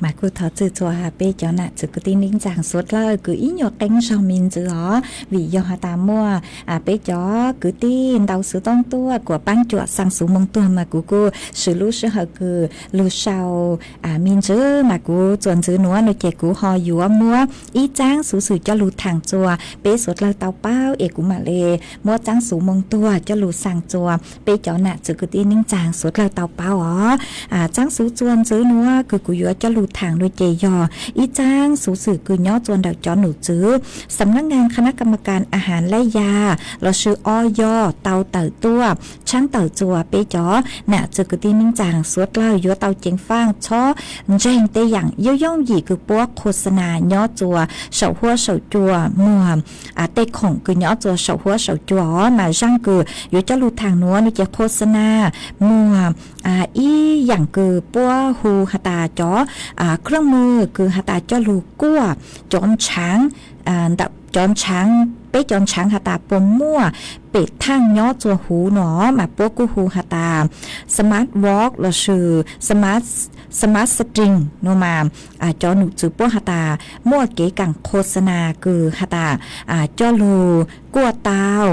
Mas Kuv thov txim txhua peb cov nam txiv kwv tij neej tsaa suav dlawg kws ib nyuag qee zog me ntsis os, vim yog has tas muaj peb cov kwv tij ntau xov tooj tuaj kuas paab cuam xaa xuv moo tuag mas kuv kuj swv lub sij hawm kws lug sau me ntsis mas kuv txuas ntxiv nuav no ces kuv ho yuav muab ib tsaab xuv xwm coj lug thaam txua peb suav dlawg tau paub es kuv mam le muab tsaab xuv moo tuag coj lug xaa txua peb cov nam txiv kwv tij neej tsaa suav dlawg tau paub os. Tsaab xuv txuas ntxiv nuav kws kuv yuav coj lug thaam nuav ces yog ib tsaab xuv xwm kws nyob txua ntawm cov num txwv xam nab ngaa kha nab kam ma kas a has lab yas lossis o yog tau tawm tuaj tshaab tawm txua peb cov nam txiv kwv tij neej tsaa suav dlawg yuav tau ceev faaj txhob ntseeg tej yaam yooj yooj yim kws puab khos nas nyob txua saum huab saum cua muag tej khoom kws nyob txua saum huab saum cua os. Mas zaaj kws yuav coj lug thaam nuav nuav ces khos nas muag ib yaam kws puab hu has tas cov khwj mws kws has tas coj lug kuaj cov ntshaav ntawm cov ntshaav, peb cov ntshaav has tas puas muaj pem thaaj nyob txua huv no mas puab kuj hu has tas smart watch lossis smart string no mas cov num txwv puab has tas muaj kev kaam khos nas kws has tas coj lug kuaj tau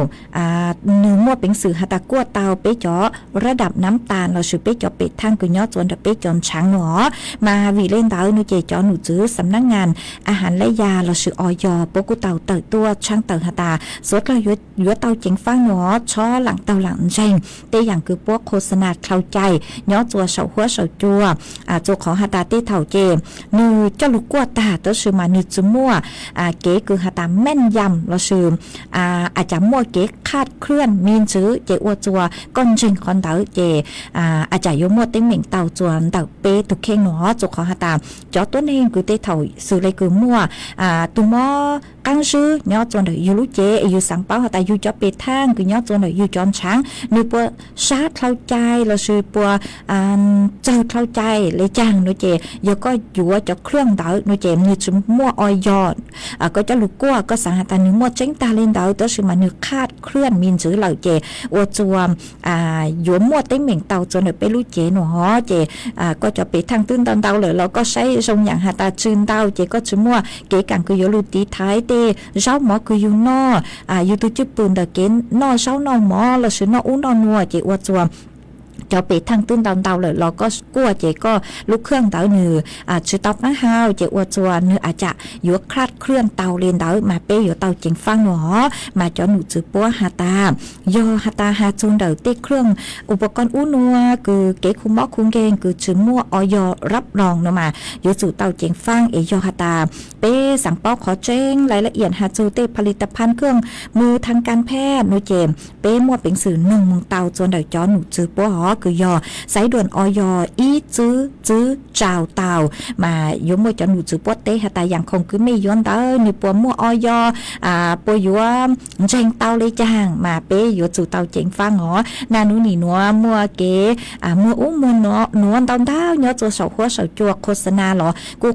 nwg muaj peev xwm has tas kuaj tau peb cov rab dam nab tas lossis peb cov pem thaaj kws nyob txua ntawm peb cov ntshaav no. Mas vim le ntawd no ces cov num txwv xam nab ngaa a has lab yas lossis o yog puab kuj tau tawm tuaj tshaab tawm has tas suav dlawg yuav tau ceev faaj no txhob laam taug laam ntseeg tej yaam kws puab khos nas dlhau cai nyob txua saum huab saum cua. Txua qhov has tas tej thaum ces nwg coj lug kuaj tag tab sis mas nwg tsi muaj kev kws has tas meej yam lossis a cas muaj kev khaj khwj me ntsis ces ua txua koj ntseeg qhov ntawd ces a cas yuav muaj teeb meem tau txua ntawm peb tug kheej no. Txua qhov has tas cov tuab neeg kws tej thaum xws le kws muaj tug mob qaab zwb nyob txua ntawm yug lub cev es yug xaav paub has tas yug cov pem thaaj kws nyob txua ntawm yug cov ntshaav nwg puas sab dlhau cai lossis puas txawg dlhau cai le caag no ces yog koj yuav cov khwj ntawd no ces nwg tsi muaj o yog koj coj lug kuaj koj xaav has tas nwg muaj tseeb tag le ntawd tab sis mas nwg khaj khwj me ntsis lawm ces ua txua yuav muaj teeb meem tau txua ntawm peb lub cev no. Ces koj cov pem thaaj twb ntau ntau lawm los koj saib zoo yaam has tas tsi ntau ces koj tsi muaj kev kaam kws yuav lug tiv thaiv tej zaub mov kws yug noj, yug tug cwj pwm ntawm kev noj zaub noj mov lossis noj ub noj nuav ces ua txua cov pem thaaj twb ntau ntau lawm los koj kuaj ces koj lub khwj ntawd nwg tsi tau qaab hau ces ua txua nwg a cas yuav khaj khwj tau le ntawd mas peb yuav tau ceev faaj no. Mas cov num txwv puab has tas yog has tas has txug ntawm tej khwj ub puas koj ub nuav kws kev khu mob khu nkeeg kws tsi muaj o yog rab doos no mas yuav tsum tau ceev faaj es yog has tas peb xaav paub qhov tseeb lais la iam has txug tej pha li ta phan khwj mws thaaj kas phaj no ces peb muaj peev xwm noog moog tau txua ntawm cov num txwv puab hov kws yog xaiv duam o yog ib txwb txwb tsau tau mas yuav muaj cov num txwv puab teb has tas yaam khoom kws mej yuav ntawd nwg puas muaj o yog puas yuav ntseeg tau le caag mas peb yuav tsum tau ceev faaj os. Naj nub nim nuav muaj kev muag ub muag nuav ntau ntau nyob txua saum huab saum cua khos nas los kuj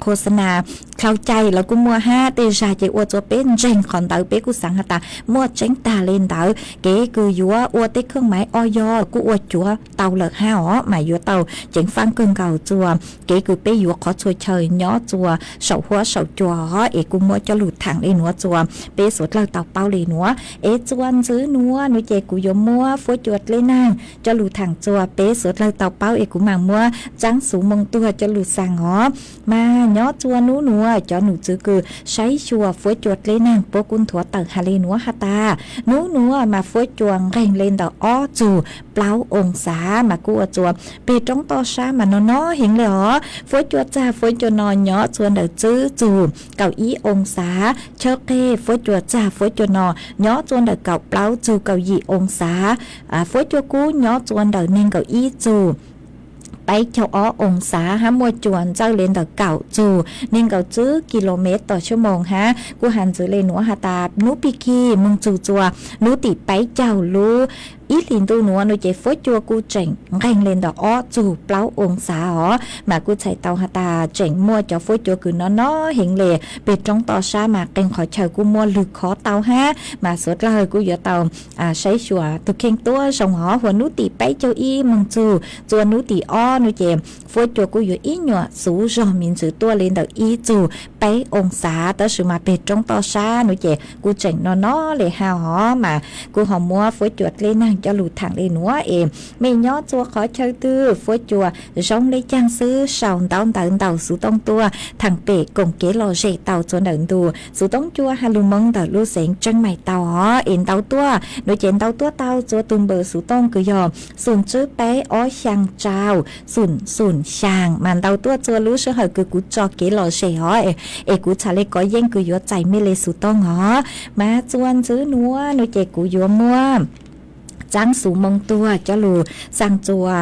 khos nas dlhau cai los kuj muaj hab tej zag ces ua txua peb ntseeg qhov ntawd peb kuj xaav has tas muaj tseeb tag le ntawd kev kws yuav ua tej khwj maiv o yog kuj ua cuav tau lawm hab os mas yuav tau ceev faaj kawg nkaus txua kev kws peb yuav qhov txhua chaw nyob txua saum huab saum cua os es kuj muab coj lug thaam le nuav txua peb suav dlawg tau paub le nuav. Es txua ntxiv nuav nuav ces kuv yuav muab fuab cua dleb naag coj lug thaam txua peb suav dlawg tau paub es kuv maam muab tsaab xuv moo tuag coj lug xaa os. Mas nyob txua nub nuav cov num txwv kws saib xyuas fuab cua dleb naag puab kuj nthuav tawm has le nuav has tas nub nuav mas fuab cua nqeeg le ntawm ob txug plaub oo xav mas kuj ua txua peg roob toj sab mas no no heev le os. Fuab cua txag fuab cua no nyob txua ntawm tswb txug kaum ib oo xav, chawb qeg fuab cua txag fuab cua no nyob txua ntawm kaum plaub txug kaum yim oo xav. Fuab cua kub nyob txua ntawm neeg nkaum ib txug peb caug ob oo xav hab muaj cua ntxawj le ntawm kaum txug neeg nkaum tswb kilomev tom xuab moos hab kuj has ntxiv le nuav has tas nub pig kig moog txug txua nub tim peb caug lub ib hlis ntuj nuav nuav ces fuab cua kuj tseem nqeeg le ntawm ob txug plaub oo xav os. Mas kuj txhais tau has tas tseem muaj cov fuab cua kws no no heev le peg roob toj sab mas qee qhov chaw kuj muaj lwg khov tau hab mas suav dlawg kuj yuav tau saib xyuas tug kheej tuab zoo os. Huas nub tim peb caug ib moog txug txua nub tim ob no ces Fuab Cua kuj yuav ib nyuam xuv zog me ntsis tuaj li ntawm ib txug peb oo xav, tab sis mas peg roob toj sab no ces kuj tseem no no li hos mas kuj ho muab Fuab Cua dleb neeg coj lug thaam li nuav es mej nyob txhua qhov chaw twg Fuab Cua zoo le caag xwb sau ntaub ntawv ntaus xuv tooj tuaj thaam pem koom kev lom zem tau txhua ntawm ntu xuv tooj cua has lug Moob ntawm lub xeev Tseeb Maim tau hos es ntaus tuaj no ces ntaus tuaj tau txhua tug npawb xuv tooj kws yog xoom tswb peb ob xyaa tsau xoom xoom xyaa mas ntaus tuaj txhua lub sij hawm kws kuv tso kev lom zem hos es kuv txhad le kov yeej kws yuav txais mej le xuv tooj hos mas txhua ntxwv nuav no ces kuv yuav muab tsaab xuv Moob tuag coj lug xaa txua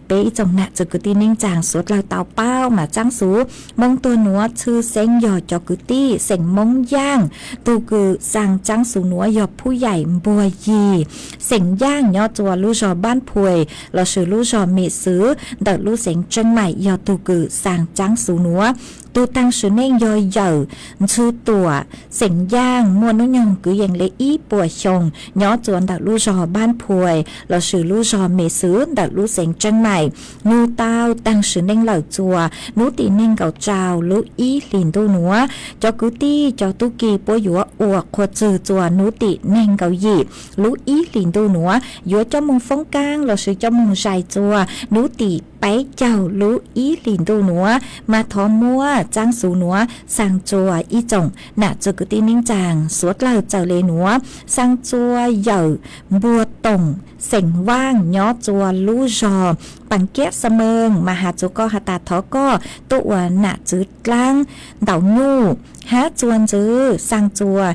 peb ib tsoom nam txwv kwv tij neej tsaa suav dlawg tau paub mas tsaab xuv Moob tuag nuav txhwj xeeb yog cov kwv tij xeem Moob Yaaj. Tug kws xaa tsaab xuv nuav yog Phub Yaim Npuag Yig xeem Yaaj nyob txhua lub zog Npaab Phuais lossis lub zog Mem Xwv ntawm lub xeev Tseeb Maim yog tug kws xaa tsaab xuv nuav. Tug taag sim neej yog Yawm Ntxhw Tuam xeem Yaaj muaj nub nyoog kwv yees le ib puas xyoo nyob txhua ntawm lub zog Npaab Phuais lossis lub zog Mem Xwv ntawm lub xeev Tseeb Maim. Nwg tau taag sim neej lawm txhua nub tim neeg nkaum rau lub ib hlis ntuj nuav. Cov kwv tij cov tub ki puab yuav ua qhua txwg txhua nub tim neeg nkaum yim lub ib hlis ntuj nuav, yuav coj moog foob kaab lossis coj moog zais txhua nub tim peb caug lub ib hlis ntuj nuav. Mas thov muab tsaab xuv nuav xaa txua ib tsoom nam txwv kwv tij neej tsaa suav dlawg txawm le nuav, xaa txua Yawm Npuag Toom xeem Vaaj nyob txhua lub zog Paas Kiab Xa Meeg mas has txug koj has tas thov koj tuaj ua nam txwv dlaab ntaus nyuj. Hab txhua ntxwv xaa txua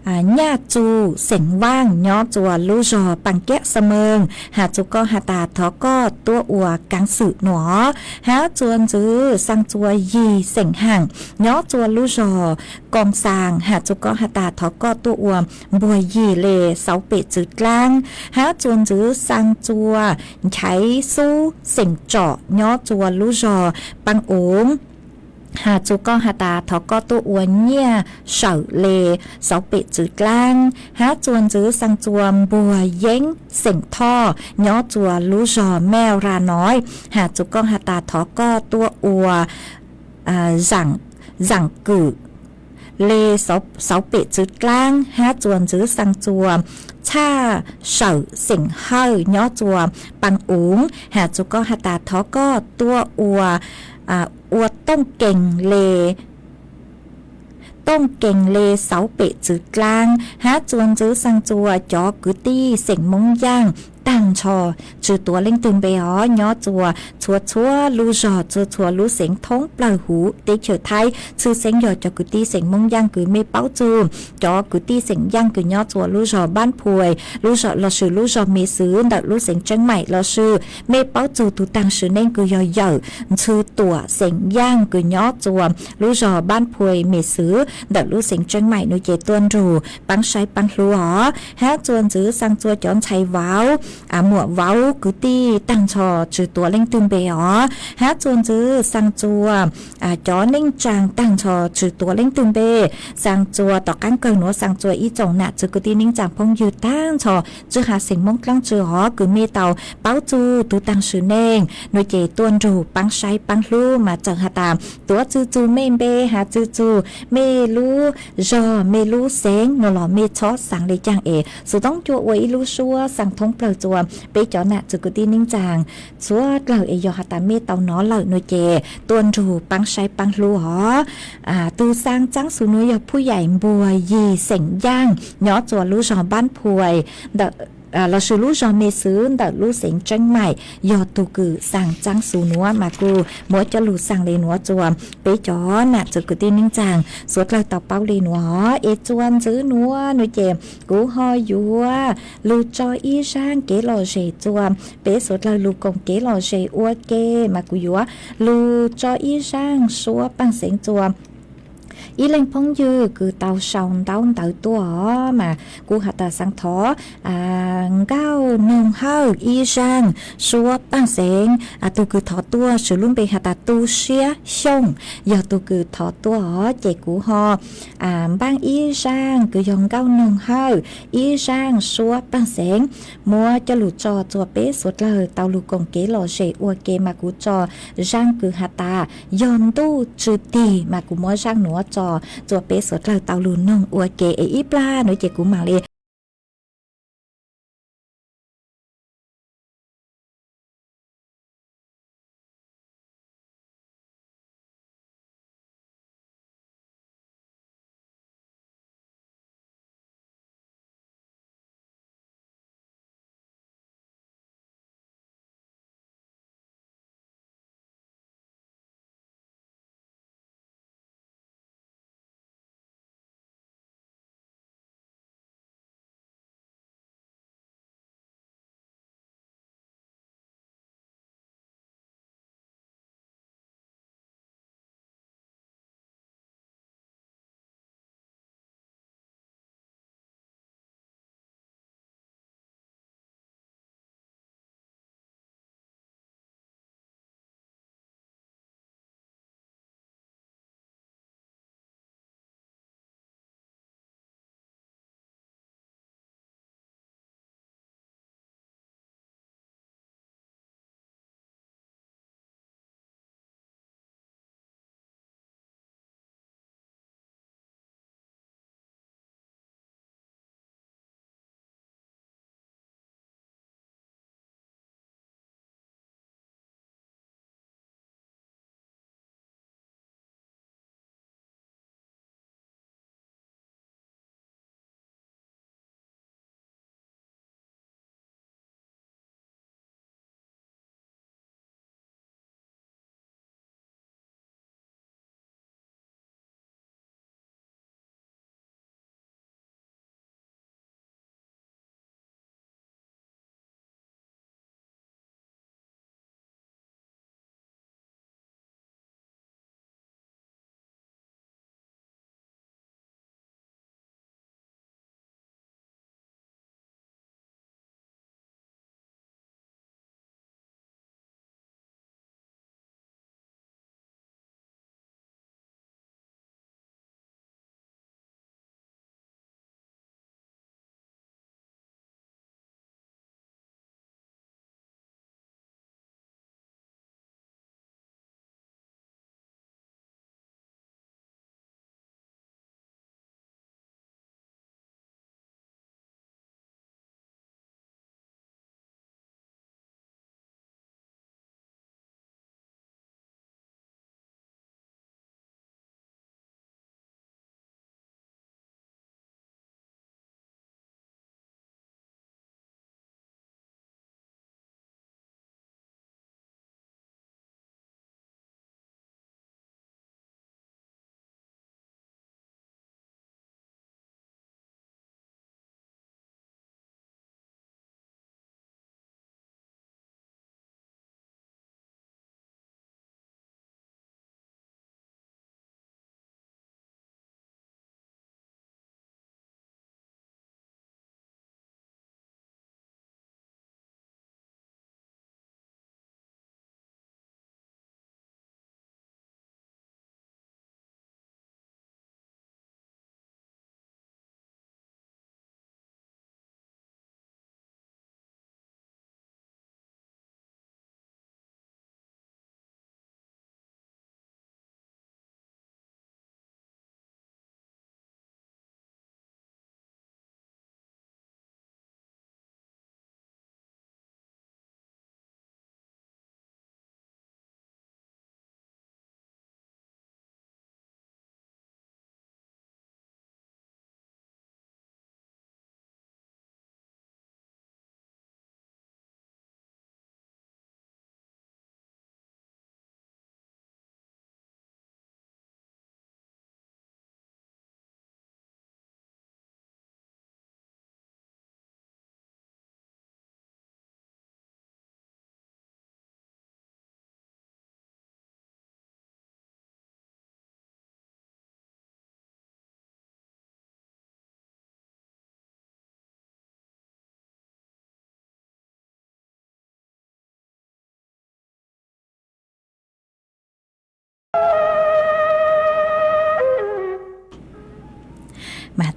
Nyaj Txu xeem Vaaj nyob txhua lub zog Paas Kiab Xa Meeg has txug koj has tas thov koj tuaj ua kaav xwm nuav. Hab txhua ntxwv xaa txua Yig xeem Haam nyob txhua lub zog Koo Xaa has txug koj has tas thov koj tuaj ua npuag yig le xauv pem txwv dlaab. Hab txhua ntxwv xaa txua Nchaiv Xub xeem Tsom nyob txhua lub zog Paa Uv has txug koj has tas thov koj tuaj ua nyiaj sawm le xauv pem txwv dlaab. Hab txhua ntxwv xaa txua Npuag Yeeb xeem Thoj nyob txhua lub zog Mej Raa Noi has txug koj has tas thov koj tuaj ua zaam kwm le xauv pem txwv dlaab. Hab txhua ntxwv xaa txua Txhaj Sawm xeem Hawj nyob txhua Paa Uv has txug koj has tas thov koj tuaj ua, ua tooj kees le tooj kees le xauv pem txwv dlaab. Hab txhua ntxwv xaa txua cov kwv tij xeem Moob Yaaj taag nrho tsi tuav leej twg npe os, nyob txhua, txhua txhua lub zog txhua txhua lub xeev thoob plawg huv teb chaws Thaib, tshwj xeeb yog cov kwv tij xeem Moob Yaaj kws mej paub txug, cov kwv tij xeem Yaaj kws nyob txhua lub zog Npaab Phuais lossis lub zog Me Xwv ntawm lub xeev Tseeb Maim lossis mej paub txug tug taag sim neej kws yog Yawm Ntxhw Tuam xeem Yaaj kws nyob txhua lub zog Npaab Phuais Me Xwv ntawm lub xeev Tseeb Maim no ces tuaj nrug paab saib paab hlub os. Hab txhua ntxwv xaa txua cov ntxhais vauv, muam vauv kwv tij taag nrho tsi tuav leej twg npe os. Hab txhua ntxwv xaa txua cov neej tsaa taag nrho tsi tuav leej twg npe. Xaa txua tom qaab kawg nuav xaa txua ib tsoom nam txwv kwv tij neej tsaa phooj ywg taag nrho tsi has xeem Moob dlaab tsi os kws mej tau paub txug tug taag sim neej no ces tuaj nrug paab saib paab hlub mas txawm has tas tuav txug txug mej npe, has txug txug mej lub zog mej lub xeev no los mej txhob xaa le caag es xuv tooj cua ua ib lub suab xaa thoob plawg txhua peb cov nam txwv kwv tij neej tsaa suav dlawg es yog has tas mej tau nov lawm no ces tuaj nrug paab saib paab hlub os. Tug xaa tsaab xuv nuav yog Phub Yaim Npuag Yig xeem Yaaj nyob txhua lub zog Npaab Phuais lossis lub zog Me Xwv ntawm lub xeev Tseeb Maim yog tug kws xaa tsaab xuv nuav mas kuj muab coj lug xaa le nuav txhua peb cov nam txwv kwv tij neej tsaa suav dlawg tau paub le nuav os. Es txhua ntxwv nuav no ces kuv ho yuav lug tso ib zaaj kev lom zem txhua peb suav dlawg lug koom kev lom zem ua ke mas kuv yuav lug tso ib zaaj suab paaj xeev txhua Ib leej phooj ywg kws tau sau ntaub ntawv tuaj os mas kuv has tas xaav thov Nkauj Noog Hawj ib zaaj suab paaj xeev. Tug kws thov tuaj swv lub npe has tas Tu Siab Xyooj yog tug kws thov tuaj os. Ces kuv ho npaaj ib zaaj kws yog Nkauj Noog Hawj ib zaaj suab paaj xeev, muab coj lug tso txua peb suav dlawg tau lug koom kev lom zem ua ke. Mas kuv tso zaaj kws has tas yog ntuj tsw tig mas kuv muab zaaj nuav tso txua peb suav dlawg tau lug noog ua ke es ib plag nuav ces kuv maam li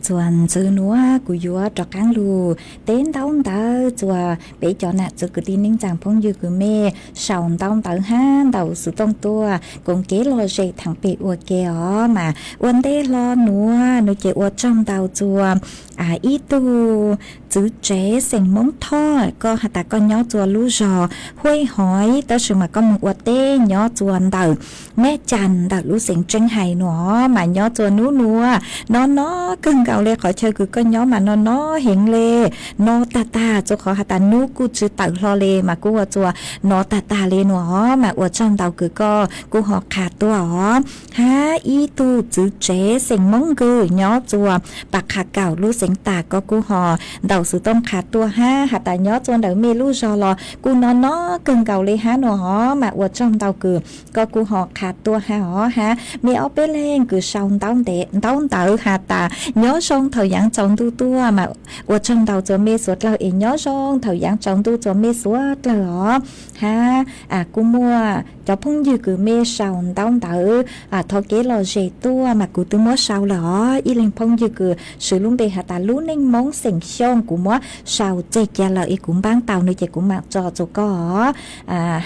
Txuas ntxwv nuav kuv yuav rov qaab lug teb ntaub ntawv txuas peb cov nam txiv kwv tij neej tsaa phooj ywg kws mej sau ntaub ntawv hab ntaus xuv tooj tuaj koom kev lom zem thaam pem ua ke os. Mas ua ntej hlo nuav, nuav ces ua tsaug ntau txuas ib tug txwv tsev xeem Moob Thoj, koj has tas koj nyob txuas lub zog Huaj Hoiv, tab sis mas koj moog ua teb nyob txuas ntawm Meb Cas ntawm lub xeev Tseeb Hais nuav, mas nyob txuas nub nuav no no kawg nkaus le, qhov chaw kws koj nyob mas no no heev le, no tag tag txug qhov has tas nub kuj tsi tawm hlo le mas kuj ua txuas no tag tag le nuav. Mas ua tsaug ntau kws koj kuj ho qha tuaj os. Hab ib tug txwv tsev xeem Moob Nkws nyob txuas Pas Qha Kaum lub xeev Tas, koj kuj ho ntaus xuv tooj qha tuaj hab has tas nyob txuas ntawm mej lub zog los kuj no no kawg nkaus le hab nuav os. Mas ua tsaug ntau kws koj kuj ho qha tuaj hab os. Hab mej ob peb leeg kws sau ntaub ntawv has tas nyob zoo thaum yaav tsaus ntuj tuaj mas ua tsaug ntau txuas mej suav dlawg es nyob zoo thaum yaav tsaus ntuj txuas mej suav dlawg os. Hab kuj muaj cov phooj ywg kws mej sau ntaub ntawv thov kev lom zem tuaj mas kuv twb muab sau lawm os. Ib leeg phooj ywg kws swv lub npe has tas Lub Neej Moob xeem Xyooj, kuv muab sau tseg ca lawm es kuv npaab tau no ces kuv maam tso txug koj os.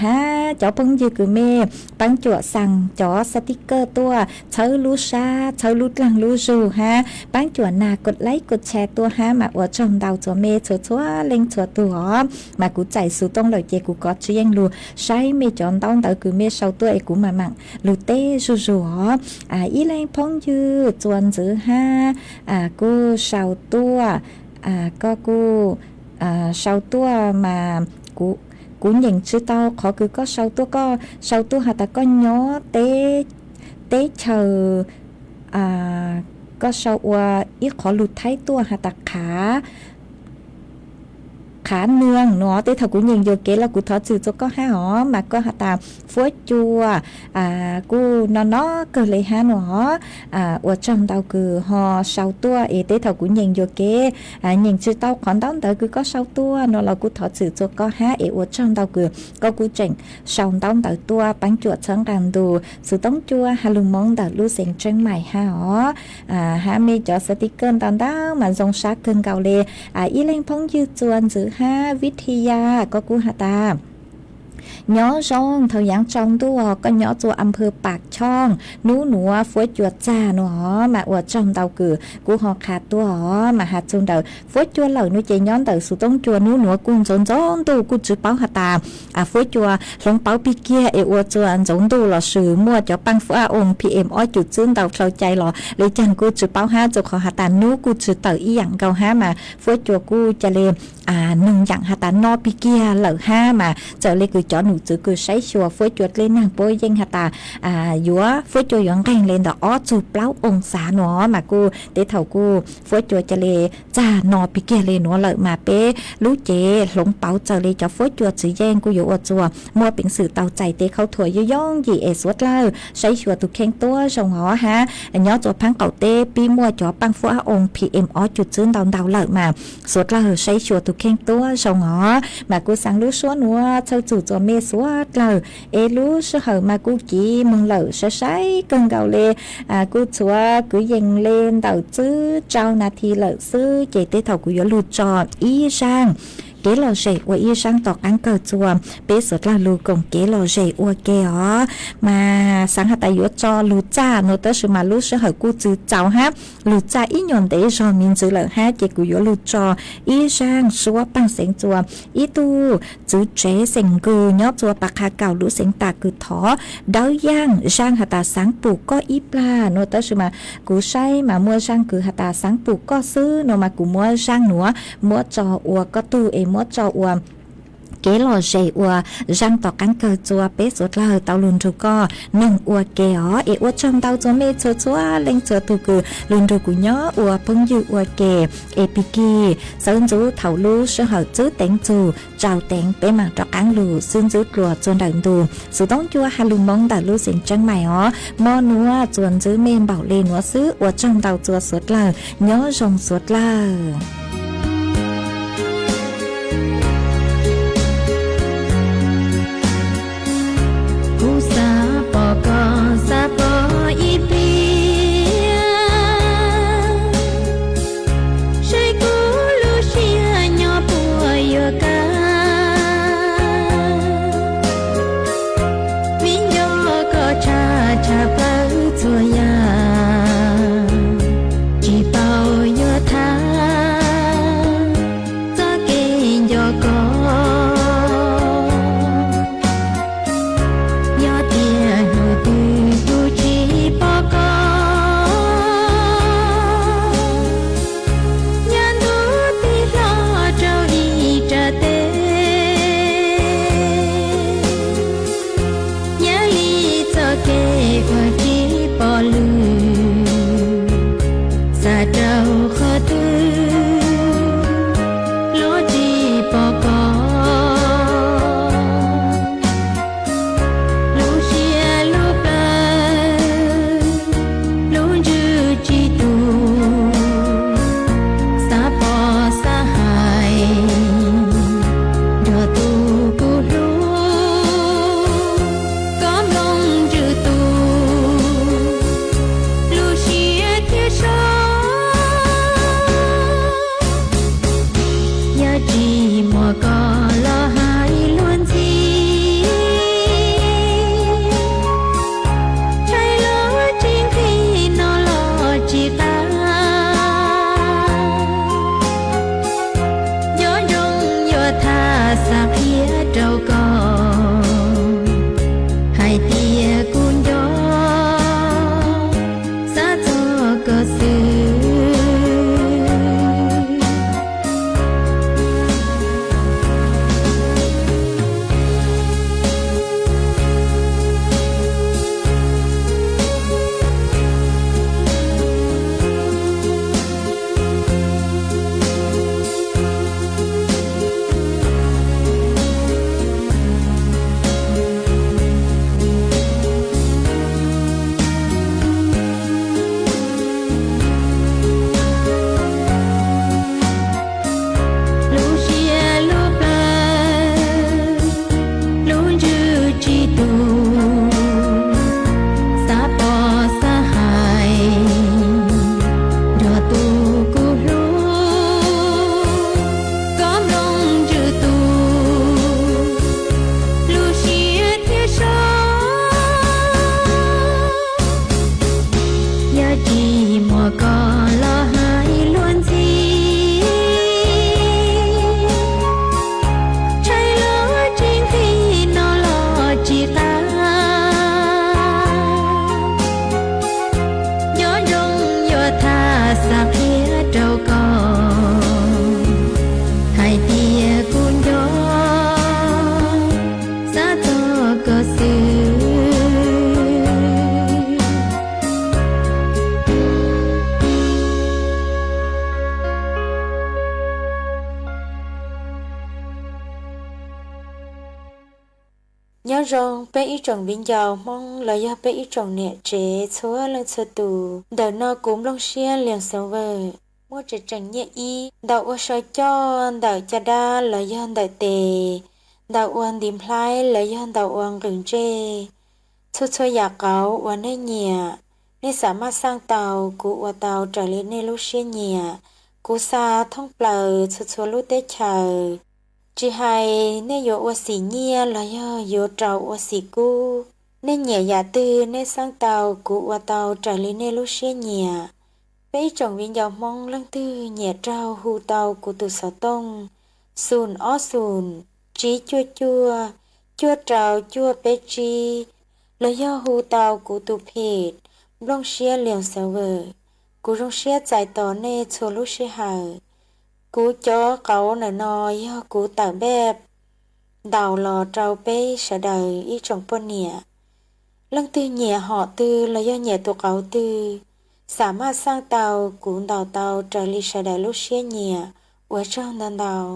Hab cov phooj ywg kws mej paab cuam xaa cov xab tiv kawj tuaj txhawb lub sab txhawb lub dlaag lub zug hab paab cuam nag kod laib kod tshare tuaj hab mas ua tsaug ntau txuas mej txhua txhua leej txhua tug os. Mas kuv txais xuv tooj lawm ces kuv kov tsi yeej lug saib mej cov ntaub ntawv kws mej sau tuaj es kuv maam maam lug teb zuj zug os. Ib leeg phooj ywg txuas ntxwv hab kuj sau tuaj, koj kuj sau tuaj mas kuv nyeem tsi tau qhov kws koj sau tuaj, koj sau tuaj has tas koj nyob teb chaws, koj sau ua ib qhov lug Thaib tuaj has tas Qhav Nwg nuav, tej thaum kuv nyeem yuam kev los kuv thov txim txuas koj hab os. Mas koj has tas Fuab Cua kuj no no kawg le hab nuav os. Ua tsaug ntau kws ho sau tuaj es tej thaum kuv nyeem yuam kev, nyeem tsi tau qhov ntaub ntawv kws koj sau tuaj nuav los kuj thov txim txuas koj hab es ua tsaug ntau kws koj kuj tseem sau ntaub ntawv tuaj paab cuam txhawb nqaa ntus xuv toob cua ha lug Moob ntawm lub xeev Tseeb Mais hab os. Hab mej cov xab tiv kawj ntau ntau mas zoo sab kawg nkaus le. Ib leeg phooj ywg txuas ntxwv hab Vij Thi Ya, koj kuj has tas nyob zoo thaum yaav tsaus ntuj, koj nyob txuas Am Phw Paam Chooj, nub nuav Fuab Cua txag nuav os. Mas ua tsaug ntau kws kuj ho qha tuaj os. Mas has txug ntawm Fuab Cua lawm nuav ces nyob ntawm xuv toob cua nub nuav kuj ntxoov ntxoov ntuj, kuj tsi paub has tas Fuab Cua hloov pauv pig kiag es ua txuas ntxoov ntuj lossis muaj cov paaj fuab a oo P M ob cum txwb ntau dlhau cai los le caag kuj tsi paub hab, txug qhov has tas nub kuj tsi tawm ib yaam nkaus hab mas Fuab Cua kuj ca le noog yaam has tas no pig kiag lawm hab. Mas txawm le kws cov num txwv kws saib xyuas Fuab Cua dlej naag puab yeej has tas yuav Fuab Cua yuav nqeeg le ntawm ob txug plaub oo xav nuav mas kuj tej thaum kuj Fuab Cua ca le txag no pig kiag le nuav lawm mas peb lub cev hloov pauv txawm le cov Fuab Cua txiv yeej kuj yuav ua txuas muaj peev xwm tau txais tej khaub thuas yooj yooj yim es suav dlawg saib xyuas tug kheej tuab zoo os hab. Nyob txuas Phaab Qaum teb pib muaj cov paaj fuab a oo P M ob cum txwb ntau ntau lawm mas suav dlawg saib xyuas tug kheej tuab zoo os. Mas kuj xaav lub suab nuav txhawj txug txuas mej suav dlawg es lub sij hawm mas kuj kiv moog lawm sai sai kawg nkaus le. Kuj txhua kwv yees le ntawm tsib rau nas this lawm xwb ces tej thaum kuv yuav lug tso ib zaaj kev lom zem ua ib zaaj tom qaab kawg txuas peb suav dlawg lug koom kev lom zem ua ke os. Mas xaav has tas yuav tso lug txaj nuav tab sis mas lub sij hawm kuj txwv txaus hab lug txaj ib nyuas ntev zog me ntsis lawm hab ces kuv yuav lug tso ib zaaj suab paaj xeev txuas ib tug txwv tsev xeem Nkws nyob txuas Pas Qha Kaum lub xeev Tas kws thov dawb yaaj zaaj has tas xaav pum koj ib plag nuav tab sis mas kuv saib mas muaj zaaj kws has tas xaav pum koj xwb nuav mas kuv muab zaaj nuav muab tso ua koj tug es muab tso ua kev lom zem ua zaaj tom qaab kawg txuas peb suav dlawg tau lug nrug koj noog ua ke os. Es ua tsaug ntau txuas mej txhua txhua leej txhua tug kws lug nrug kuv nyob ua phooj ywg ua ke. Es pig kig sawv ntxuv thaum lub sij hawm tsib teev txug rau teev peb maam rov qaab lug xwb ntxwb dlua txuas ntawm ntu xuv toob cua ha lug Moob ntawm lub xeev Tseeb Mais os. Mo nuav txuas ntxwv mej npaum le nuav xwb, ua tsaug ntau txuas suav dlawg, nyob zoo suav dlawg. Kuv xav pom koj, xav pom ib pliag. Nyob zoo peb ib tsoom viv ncaus Hmoob los yog peb ib tsoom niam tsev txhua leej txhua tus. Ntawm no kuv Nplooj Siab Liam Xeev Vwm muaj tseem tseem nyiaj ib ntau ua saw coj ntawm caj dab los yog ntawm tes, ntau ua ntiv nplhaib los yog ntau ua nqws ntsej. Txhua txhua yam qauv uas nej nyiam, nej xam maj xaj tau, kuv ua tau raws li nej lub siab nyiam. Kuv xa thoob plaws txhua txhua lub teb chaws. Tsis hais nej yuav ua xim nyiaj los yog yuav rau ua xim kub, nej nyiam yam twg nej xaj tau, kuv ua tau raws li nej lub siab nyiam. Peb ib tsoom viv ncaus Hmoob leej twg nyiam raug hu tau kuv tus xov tooj xoom ob xoom tsib cuaj cuaj cuaj rau cuaj peb tsib, los yog hu tau kuv tus phem Nplooj Siab Liam Xeev Vwm. Kuv zoo siab txais tos nej txhua lub sij hawm. Kuv cov qauv ntawm no yog kuv tawm npej ntaus los rau peb sawv daws ib tsoom poj niam. Leej twg nyiam hom twg los yog nyiam tus qauv twg, xam maj xaj tau, kuv ntaus tau raws li sawv daws lub siab nyiam. Ua tsaug ntau ntau.